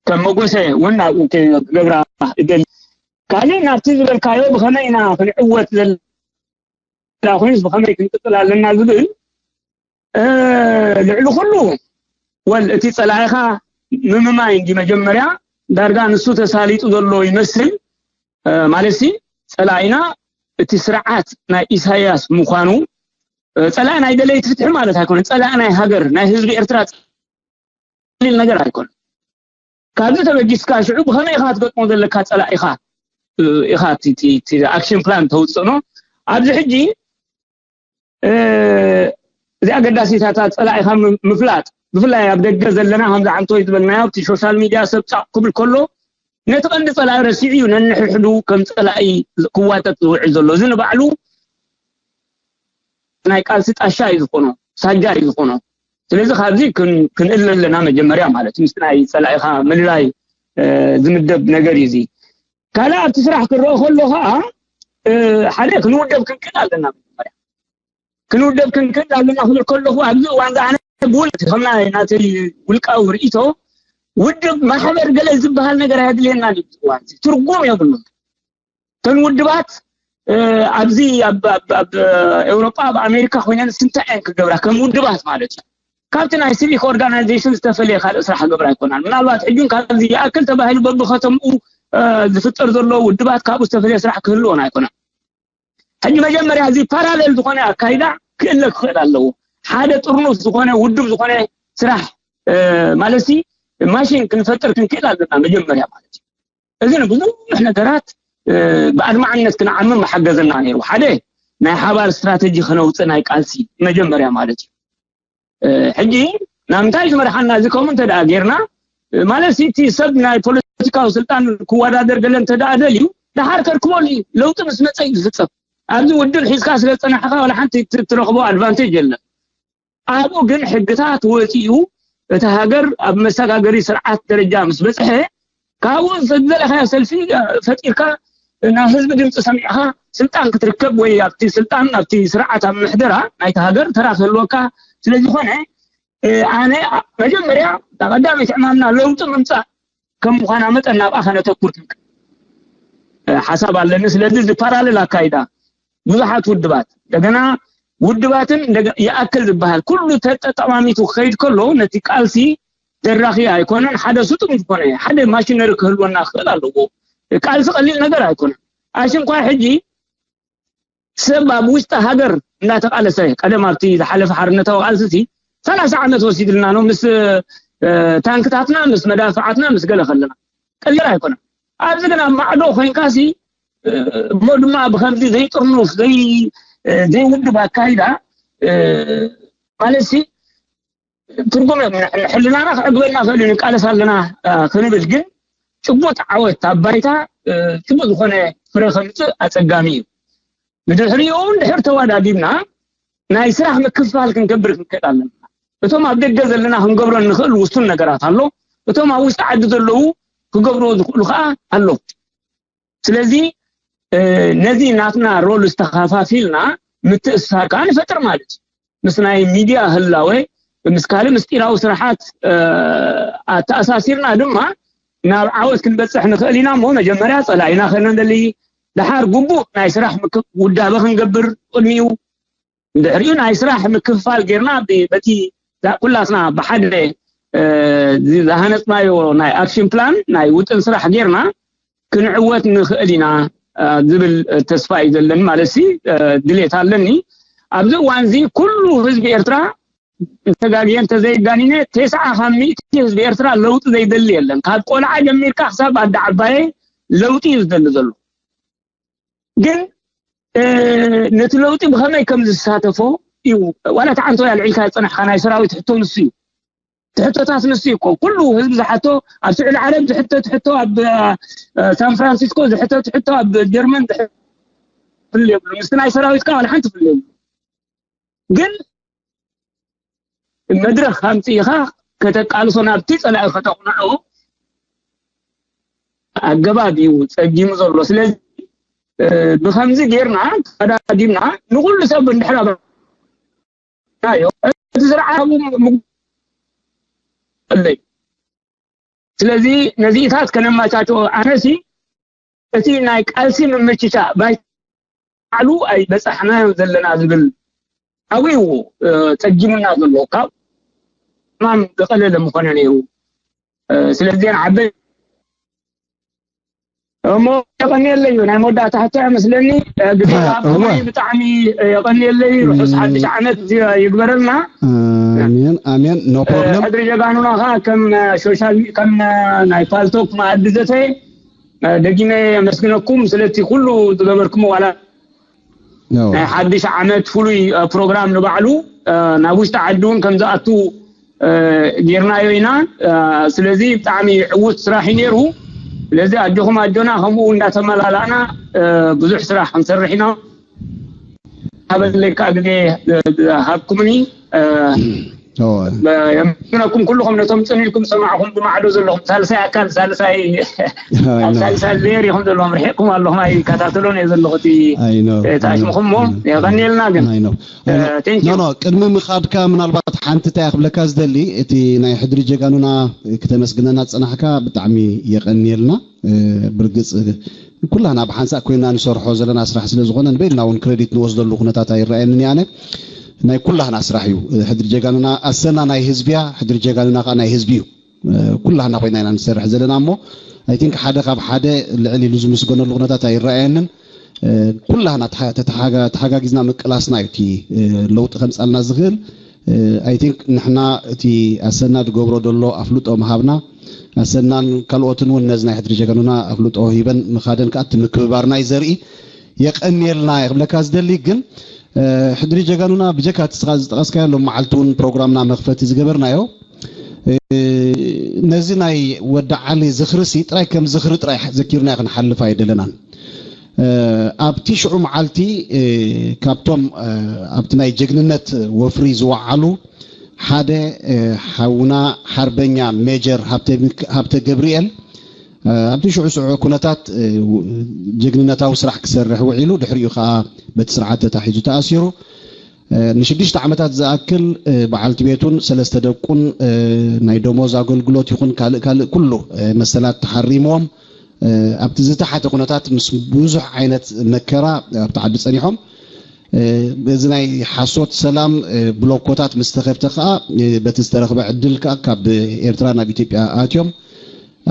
ከም መጎሰ እውን ኣብኡ ክገብራ እደሊ። ካልእ ናብቲ ዝበልካዮ ብኸመይ ኢና ክንዕወት ዘላ ኮይኑስ ብኸመይ ክንቅፅል ኣለና ዝብል ልዕሊ ኩሉ ወል እቲ ፀላኢኻ ምምማይ እንዲ መጀመርያ ዳርጋ ንሱ ተሳሊጡ ዘሎ ይመስል። ማለት ሲ ፀላኢና እቲ ስርዓት ናይ ኢሳያስ ምዃኑ፣ ፀላኢ ናይ ደለይቲ ፍትሒ ማለት ኣይኮነ፣ ፀላኢ ናይ ሃገር ናይ ህዝቢ ኤርትራ ቀሊል ነገር ኣይኮነ። ካብዚ ተበጊስካ ሽዑ ብኸመይ ኢኻ ትገጥሞ ዘለካ ፀላኢኻ ኢኻ ኣክሽን ፕላን ተውፅእኖ። ኣብዚ ሕጂ እዚ ኣገዳሲታታት ፀላኢኻ ምፍላጥ፣ ብፍላይ ኣብ ደገ ዘለና ከምዚ ዓንቶይ ዝበልናዮ ኣብቲ ሶሻል ሚድያ ሰብ ፃቕ ክብል ከሎ ነቲ ቀንዲ ፀላኢ ረሲዑ እዩ ነንሕድሕዱ ከም ፀላኢ ክዋጠጥ ዝውዕል ዘሎ። እዚ ንባዕሉ ናይ ቃልሲ ጣሻ እዩ ዝኾኖ፣ ሳጃ እዩ ዝኾኖ። ስለዚ ካብዚ ክንእል ኣለና መጀመርያ ማለት ምስ ናይ ፀላኢኻ ምልላይ ዝምደብ ነገር እዩ እዚ። ካልእ ኣብቲ ስራሕ ክረኦ ከሎ ከዓ ሓደ ክንውደብ ክንክእል ኣለና መጀመርያ። ክንውደብ ክንክእል ኣለና ክብል ከለኹ ኣብዚ እዋን ዝኣነ ብውልቂ ከም ናይ ናተይ ውልቃዊ ርእይቶ ውድብ ማሕበር ገለ ዝበሃል ነገር ኣየድልየና እዩ። እዋን ትርጉም የብሉ። እተን ውድባት ኣብዚ ኣብ ኤውሮጳ ኣብ ኣሜሪካ ኮይነን ስንታይ እየን ክገብራ ከም ውድባት ማለት እዩ። ካብቲ ናይ ሲቪክ ኦርጋናይዜሽን ዝተፈለየ ካልእ ስራሕ ክገብራ ኣይኮናን። ምናልባት ሕጂ ካብዚ ይኣክል ተባሂሉ በብከተምኡ ዝፍጠር ዘሎ ውድባት ካብኡ ዝተፈለየ ስራሕ ክህልዎን ኣይኮነን። ሕጂ መጀመርያ እዚ ፓራሌል ዝኾነ ኣካይዳ ክእለ ክኽእል ኣለዎ። ሓደ ጥርኑፍ ዝኾነ ውድብ ዝኾነ ስራሕ ማለት ሲ ማሽን ክንፈጥር ክንክእል ኣለና መጀመርያ ማለት እዩ። እዚ ንብዙሕ ነገራት ብኣድማዕነት ክንዓምም መሓገዘና ነይሩ። ሓደ ናይ ሓባር ስትራተጂ ከነውፅእ ናይ ቃልሲ መጀመርያ ማለት እዩ። ሕጂ ናብ ምንታይ ዝመርሓና እዚ ከምኡ እንተ ደኣ ጌርና ማለት እቲ ሰብ ናይ ፖለቲካዊ ስልጣን ክወዳደር ገለ እንተ ደኣ ደልዩ ደሓር ከርክበሉ እዩ። ለውጢ ምስ መፀ እዩ ዝፍፀም። ኣብዚ ውድብ ሒዝካ ስለ ዝፀናሕካ ዋላ ሓንቲ ትረኽቦ ኣድቫንቴጅ የለን። ኣብኡ ግን ሕግታት ወፂኡ እቲ ሃገር ኣብ መሰጋገሪ ስርዓት ደረጃ ምስ በፅሐ ካብኡ ዝደለኻዮ ሰልፊ ፈጢርካ ናይ ህዝቢ ድምፂ ሰሚዕኻ ስልጣን ክትርከብ ወይ ኣብቲ ስልጣን ኣብቲ ስርዓት ኣብ ምሕደራ ናይቲ ሃገር ተራ ክህልወካ ስለዝኾነ ኣነ መጀመርያ ቀዳመይቲ ዕማምና ለውጢ ምምፃእ ከም ምዃና መጠን ናብኣ ከነተኩር ሓሳብ ኣለኒ። ስለዚ እዚ ፓራሌል ኣካይዳ ብዙሓት ውድባት እንደገና ውድባትን ይኣክል ዝበሃል ኩሉ ተጠማሚቱ ክኸይድ ከሎ ነቲ ቃልሲ ደራኺ ኣይኮነን። ሓደ ስጡም ዝኾነ ሓደ ማሽነሪ ክህልወና ክኽእል ኣለዎ። ቃልሲ ቀሊል ነገር ኣይኮነን። ኣሽንኳይ ሕጂ ሰብ ኣብ ውሽጢ ሃገር እንዳተቃለሰ ቀደም ኣብቲ ዝሓለፈ ሓርነታዊ ቃልሲ ሲ ሰላሳ ዓመት ወሲድልና ነው ምስ ታንክታትና ምስ መዳፍዓትና ምስ ገለ ከለና ቀሊል ኣይኮነን። ኣብዚ ግን ኣብ ማዕዶ ኮይንካ ሲ እሞ ድማ ብከምዚ ዘይጥርኑፍ ዘይውድብ ኣካይዳ ማለት ሲ ትርጉም ሕልናና ክዕግበልና ክእል ንቃለስ ኣለና ክንብል ግን ጭቡጥ ዓወት ኣብ ባይታ ጭቡጥ ዝኾነ ፍረ ከምፅእ ኣፀጋሚ እዩ። ብድሕሪኡ እንድሕር ተዋዳዲብና ናይ ስራሕ ምክፍፋል ክንገብር ክንክእል ኣለና። እቶም ኣብ ደገ ዘለና ክንገብሮ እንኽእል ውሱን ነገራት ኣሎ። እቶም ኣብ ውሽጢ ዓዲ ዘለዉ ክገብርዎ ዝኽእሉ ከዓ ኣሎ። ስለዚ ነዚ ናትና ሮል ዝተኸፋፊልና ምትእስሳር ከዓ ንፈጥር ማለት እዩ። ምስ ናይ ሚድያ ህላወ ምስ ካልእ ምስጢራዊ ስራሓት ኣተኣሳሲርና ድማ ናብ ዓወት ክንበፅሕ ንኽእል ኢና። እሞ መጀመርያ ፀላኢና ከነለሊ፣ ደሓር ግቡእ ናይ ስራሕ ውዳበ ክንገብር ቅድሚኡ፣ ድሕሪኡ ናይ ስራሕ ምክፍፋል ጌርና በቲ ኩላትና ብሓደ ዝሃነፅናዮ ናይ ኣክሽን ፕላን ናይ ውጥን ስራሕ ጌርና ክንዕወት ንኽእል ኢና ዝብል ተስፋ እዩ ዘለኒ። ማለት ሲ ድሌት ኣለኒ። ኣብዚ እዋን እዚ ኩሉ ህዝቢ ኤርትራ እንተጋግየ እንተዘይጋኒነ ተስዓ ካብ ሚእቲ ህዝቢ ኤርትራ ለውጢ ዘይደሊ የለን። ካብ ቆልዓ ጀሚርካ ክሳብ ኣደ ዓባየ ለውጢ እዩ ዝደሊ ዘሎ። ግን ነቲ ለውጢ ብኸመይ ከም ዝሳተፎ እዩ። ዋላ ተዓንቶ ኣልዒልካ ዝፀናሕካ ናይ ሰራዊት ሕቶ ንሱ እዩ። ትሕቶታት ንሱ እኮ ኩሉ ህዝቢ ዝሓቶ ኣብ ስዑዲ ዓረብ ዝሕተት ሕቶ ኣብ ሳን ፍራንሲስኮ ዝሕተት ሕቶ ኣብ ጀርመን ፍል የብሉ። ምስቲ ናይ ሰራዊትካ ዋላ ሓንቲ ፍል የብሉ። ግን መድረኽ ኣምፅኢኻ ከተቃልሶ፣ ናብቲ ጸላኢ ከተቕንዖ ኣገባብ እዩ ጸጊሙ ዘሎ። ስለዚ ብኸምዚ ጌርና ተዳዲምና ንኹሉ ሰብ እንድሕር ኣበናዮ እቲ ስርዓት ኣብኡ ምጉ- ኣለይ። ስለዚ ነዚኢታት ከነማቻቸዎ ኣነሲ እቲ ናይ ቃልሲ ምምችቻ ባይታዕሉ ኣይበጻሕናዮን ዘለና ዝብል ኣብኡ እዩ ጸጊሙና ዘሎ። ካብ ማም ዝቐለለ ምኾነ ነይሩ። ስለዚ ዓበይ እሞ የቐንየለይ እዩ ናይ መወዳእታ ሕቶ ይመስለኒ። ግዜ እወ። ብጣዕሚ የቐንየለይ። ርሑስ ሓድሽ ዓመት ይግበረልና። ኣሜን ኣሜን። No problem። ሕድሪ ጀጋኑና ከዓ ከም ሶሻል ከም ናይ ፓልቶክ መኣዲ ዘተ ደጊመ የመስግነኩም ስለቲ ኩሉ ዝገበርኩም ዋላ ናይ ሓድሽ ዓመት ፍሉይ ፕሮግራም ንባዕሉ ናብ ውሽጢ ዓዲ እውን ከም ዝኣቱ ጌርናዮ ኢና። ስለዚ ብጣዕሚ ዕዉት ስራሕ እዩ ነይሩ። ስለዚ ኣጆኹም ኣጆና ከምኡ እንዳተመላላእና ብዙሕ ስራሕ ክንሰርሕ ኢና። ኣበለካ ግዜ ሃብኩምኒ። የመስግነኩም ኩልኹም ነቶም ጽን ኢልኩም ሰማዕኹም ብማዕዶ ዘለኹም ሳልሳይ ኣካል ሳልሳይ ኣብ ሳልሳይ ሌየር ኢኹም ዘለኹም ርሒቕኩም ኣለኹም ኣይከታተሎን እየ ዘለኹ እቲ ተኣሽምኹም እሞ የቐንየልና ግን ኖ ኖ ቅድሚ ምኻድካ ምናልባት ሓንቲ እንታይ ክብለካ ዝደሊ እቲ ናይ ሕድሪ ጀጋኑና ክተመስግነና ዝጸናሕካ ብጣዕሚ የቐንየልና። ብርግጽ ኩላና ብሓንሳእ ኮይና ንሰርሖ ዘለና ስራሕ ስለ ዝኾነ ንበይንና እውን ክሬዲት ንወስደሉ ኩነታት ኣይረኣየንን እየ ኣነ። ናይ ኩላህና ስራሕ እዩ። ሕድሪ ጀጋኑና ኣሰና ናይ ህዝቢ እያ፣ ሕድሪ ጀጋኑና ከዓ ናይ ህዝቢ እዩ። ኩላህና ኮይና ኢና ንሰርሕ ዘለና እሞ ኣይ ቲንክ ሓደ ካብ ሓደ ልዕል ኢሉ ዝምስገነሉ ኩነታት ኣይረኣየንን። ኩላህና ተሓጋጊዝና ምቅላስና እዩ እቲ ለውጢ ከምፃልና ዝኽእል። ኣይ ቲንክ ንሕና እቲ ኣሰና ዝገብሮ ዘሎ ኣፍልጦ ምሃብና ኣሰናን ካልኦትን እውን ነዚ ናይ ሕድሪ ጀጋኑና ኣፍልጦ ሂበን ምኻደን ከዓ እቲ ምክብባርና እዩ ዘርኢ። የቐንየልና እየ ክብለካ ዝደሊ ግን ሕድሪ ጀጋኑና ብጀካ እቲ ስኻ ዝጠቐስካዮ ሎም መዓልቲ እውን ፕሮግራምና መኽፈቲ ዝገበርናዮ ነዚ ናይ ወዲ ዓሊ ዝኽርሲ ጥራይ ከም ዝኽሪ ጥራይ ዘኪርና ክንሓልፍ ኣይደለናን። ኣብቲ ሽዑ መዓልቲ ካብቶም ኣብቲ ናይ ጀግንነት ወፍሪ ዝወዓሉ ሓደ ሓውና ሓርበኛ ሜጀር ሃብተ ገብርኤል ኣብቲ ሽዑ ሽዑ ኩነታት ጀግንነታዊ ስራሕ ክሰርሕ ውዒሉ ድሕሪኡ ከዓ በቲ ስርዓት ተታሒዙ ተኣሲሩ። ንሽዱሽተ ዓመታት ዝኣክል በዓልቲ ቤቱን ሰለስተ ደቁን ናይ ደሞዝ ኣገልግሎት ይኹን ካልእ ካልእ ኩሉ መሰላት ተሓሪምዎም ኣብቲ ዝተሓተ ኩነታት ምስ ብዙሕ ዓይነት መከራ ኣብቲ ዓዲ ጸኒሖም በዚ ናይ ሓሶት ሰላም ብሎኮታት ምስ ተኸፍተ ከዓ በቲ ዝተረኽበ ዕድል ከዓ ካብ ኤርትራ ናብ ኢትዮጵያ ኣትዮም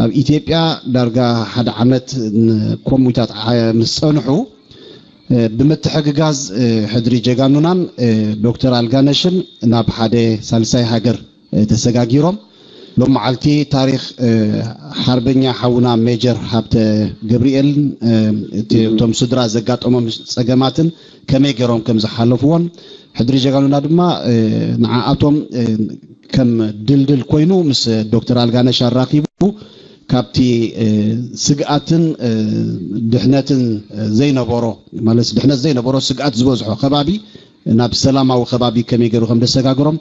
ኣብ ኢትዮጵያ ዳርጋ ሓደ ዓመት ኮሙታት ምስ ጸንሑ ብምትሕግጋዝ ሕድሪ ጀጋኑናን ዶክተር ኣልጋነሽን ናብ ሓደ ሳልሳይ ሃገር ተሰጋጊሮም ሎም መዓልቲ ታሪክ ሓርበኛ ሓውና ሜጀር ሃብተ ገብርኤል እቶም ስድራ ዘጋጠሞም ፀገማትን ከመይ ገይሮም ከም ዝሓለፍዎን ሕድሪ ጀጋኑና ድማ ንዓኣቶም ከም ድልድል ኮይኑ ምስ ዶክተር ኣልጋነሽ ኣራኪቡ ካብቲ ስግኣትን ድሕነትን ዘይነበሮ ማለት ድሕነት ዘይነበሮ ስግኣት ዝበዝሖ ከባቢ ናብ ሰላማዊ ከባቢ ከመይ ገይሩ ከም ደሰጋግሮም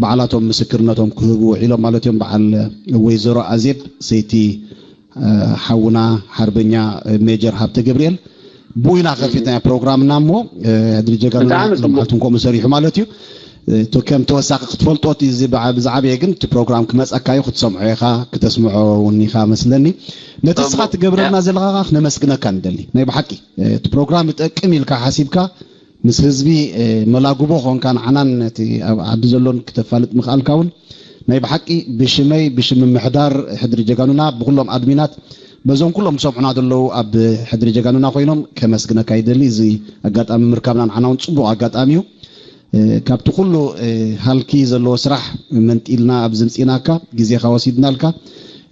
በዓላቶም ምስክርነቶም ክህቡ ውዒሎም ማለት እዮም። በዓል ወይዘሮ ኣዜብ ሰይቲ ሓውና ሓርበኛ ሜጀር ሃብተ ገብርኤል ብኡ ኢና ከፊትና ፕሮግራምና እሞ ሕድሪ ጀጋኑና ሎምዓልትን ከምኡ ሰሪሑ ማለት እዩ። ከም ተወሳኺ ክትፈልጦ ዝዓበየ ግን እቲ ፕሮግራም ክመፀካ እዩ ክትሰምዖ ኢኻ ክተስምዖ እውን ኢኻ መስለኒ። ነቲ ስኻ ትገብረልና ዘለኻ ክነመስግነካ ንደሊ ናይ ብሓቂ እቲ ፕሮግራም ይጠቅም ኢልካ ሓሲብካ ምስ ህዝቢ መላጉቦ ኾንካ ንዓናን ነቲ ኣብ ዓዲ ዘሎን ክተፋልጥ ምኽኣልካ እውን ናይ ብሓቂ ብሽመይ ብሽም ምምሕዳር ሕድሪ ጀጋኑና ብኩሎም ኣድሚናት በዞም ኩሎም ዝሰምዑና ዘለዉ ኣብ ሕድሪ ጀጋኑና ኮይኖም ከመስግነካ ይደሊ። እዚ ኣጋጣሚ ምርካብና ንዓና እውን ፅቡቕ ኣጋጣሚ እዩ። ካብቲ ኩሉ ሃልኪ ዘለዎ ስራሕ መንጢልና ኣብዚ ምፅእናካ ግዜኻ ወሲድናልካ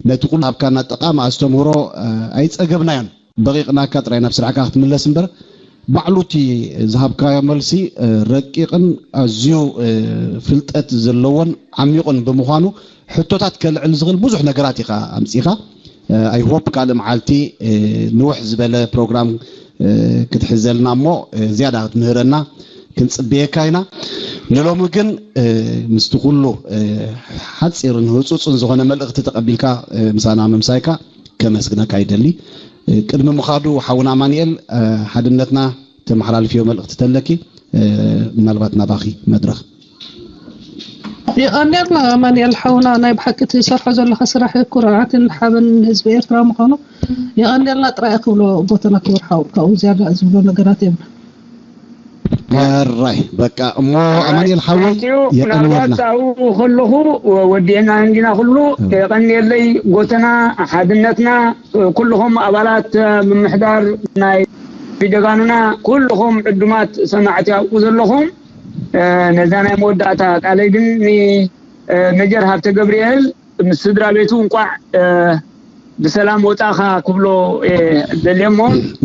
ነቲ ኩሉ ሃብካና ጠቃሚ ኣስተምህሮ ኣይፀገብናዮን። በቂቕናካ ጥራይ ናብ ስራሕካ ክትምለስ እምበር ባዕሉ እቲ ዝሃብካዮ መልሲ ረቂቕን ኣዝዩ ፍልጠት ዘለዎን ዓሚቑን ብምዃኑ ሕቶታት ከልዕል ዝኽእል ብዙሕ ነገራት ኢኻ ኣምፂኻ። I hope ካልእ መዓልቲ ንውሕ ዝበለ ፕሮግራም ክትሕዘልና እሞ ዝያዳ ክትምህረና ክንፅበየካ ኢና። ንሎሚ ግን ምስቲ ኩሉ ሓፂርን ህፁፅን ዝኾነ መልእኽቲ ተቐቢልካ ምሳና ምምሳይካ ከመስግነካ ይደሊ። ቅድሚ ምኻዱ ሓውና ኣማንኤል ሓድነትና ተመሓላልፍዮ መልእኽቲ ተለኪ ምናልባት ናባኺ መድረኽ። የቐንየልና ኣማንኤል ሓውና፣ ናይ ብሓቂ ትሰርሖ ዘለኻ ስራሕ ኩርዓትን ሓበን ህዝቢ ኤርትራ ምዃኑ የቐንየልና ጥራይ ክብሎ። ቦተና ክቡር ሓው ካብኡ ዝያዳ ዝብሎ ነገራት የብሉ። ራይ በቃ እሞ ኣማንኤል ሓወይ የቐንየልና። ኣብኡ ከለኹ ወዲኤና እንዲና ኩሉ የቐንየለይ። ጎተና ሓድነትና ኩልኹም ኣባላት ምምሕዳር ናይ ጀጋኑና ኩልኹም ዕዱማት ሰማዕቲ ኣብኡ ዘለኹም ነዛ ናይ መወዳእታ ቃለይ ግን ንመጀር ሃብተ ገብርኤል ምስ ስድራ ቤቱ እንቋዕ ብሰላም ወፃእኻ ክብሎ ደልየ እሞ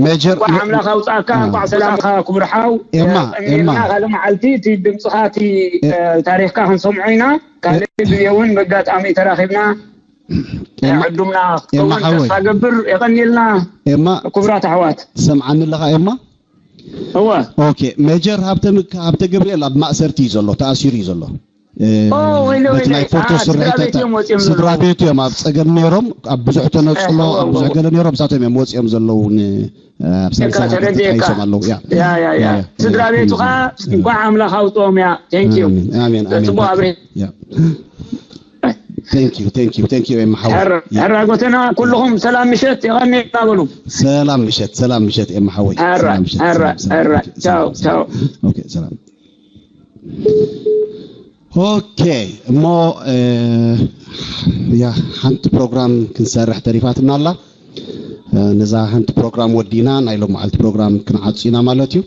ሜጀር እንቋዕ ኣምላኽ ኣውፃእካ እንቋዕ ሰላምካ ክብርሓው ኤማ ቀኒልና ካልእ መዓልቲ እቲ ድምፅኻ እቲ ታሪኽካ ክንሰምዖ ኢና። ካልእ ግዜ እውን በጋጣሚ ተራኺብና ዕዱምና ክኸውን ተስፋ ገብር። የቐኒልና ኤማ ክቡራት ኣሕዋት። ትሰምዓኒ ኣለኻ ኤማ? እወ ኦኬ ሜጀር ሃብተ ገብርኤል ኣብ ማእሰርቲ እዩ ዘሎ፣ ተኣሲሩ እዩ ዘሎ። በቲ ናይ ፎቶ ስርሒት ስድራ ቤቱ እዮም ኣብ ፀገም ነይሮም፣ ኣብ ብዙሕ ተነፅሎ ኣብ ብዙሕ ገለ ነይሮም፣ እሳቶም እዮም ወፂኦም ዘለዉ። ኣብ ሳልሳይ ሃገር ተጣይሶም ኣለዉ። ስድራ ቤቱ ከዓ እንኳዕ ኣምላኽ ኣውፅኦም። ያ ቴንኪዩ ኣሜን ኣሜን። ፅቡቅ ኣብሪ Thank you, thank you, thank you ኤማ ሓወይ። ሕራ ጎተና ኩልኹም ሰላም ምሸት የቐኒ በሉ። ሰላም ምሸት፣ ሰላም ምሸት ኤማ ሓወይ። ሕራ ሰላም ምሸት፣ ሕራ ሰላም፣ ሰላም። ሕራ ቻው ቻው። ኦኬ ሰላም። ኦኬ እሞ እ፣ ያ ሓንቲ ፕሮግራም ክንሰርሕ ተሪፋትና ኣላ። እ፣ ነዛ ሓንቲ ፕሮግራም ወዲና ናይ ሎም መዓልቲ ፕሮግራም ክንዓጹ ኢና ማለት እዩ።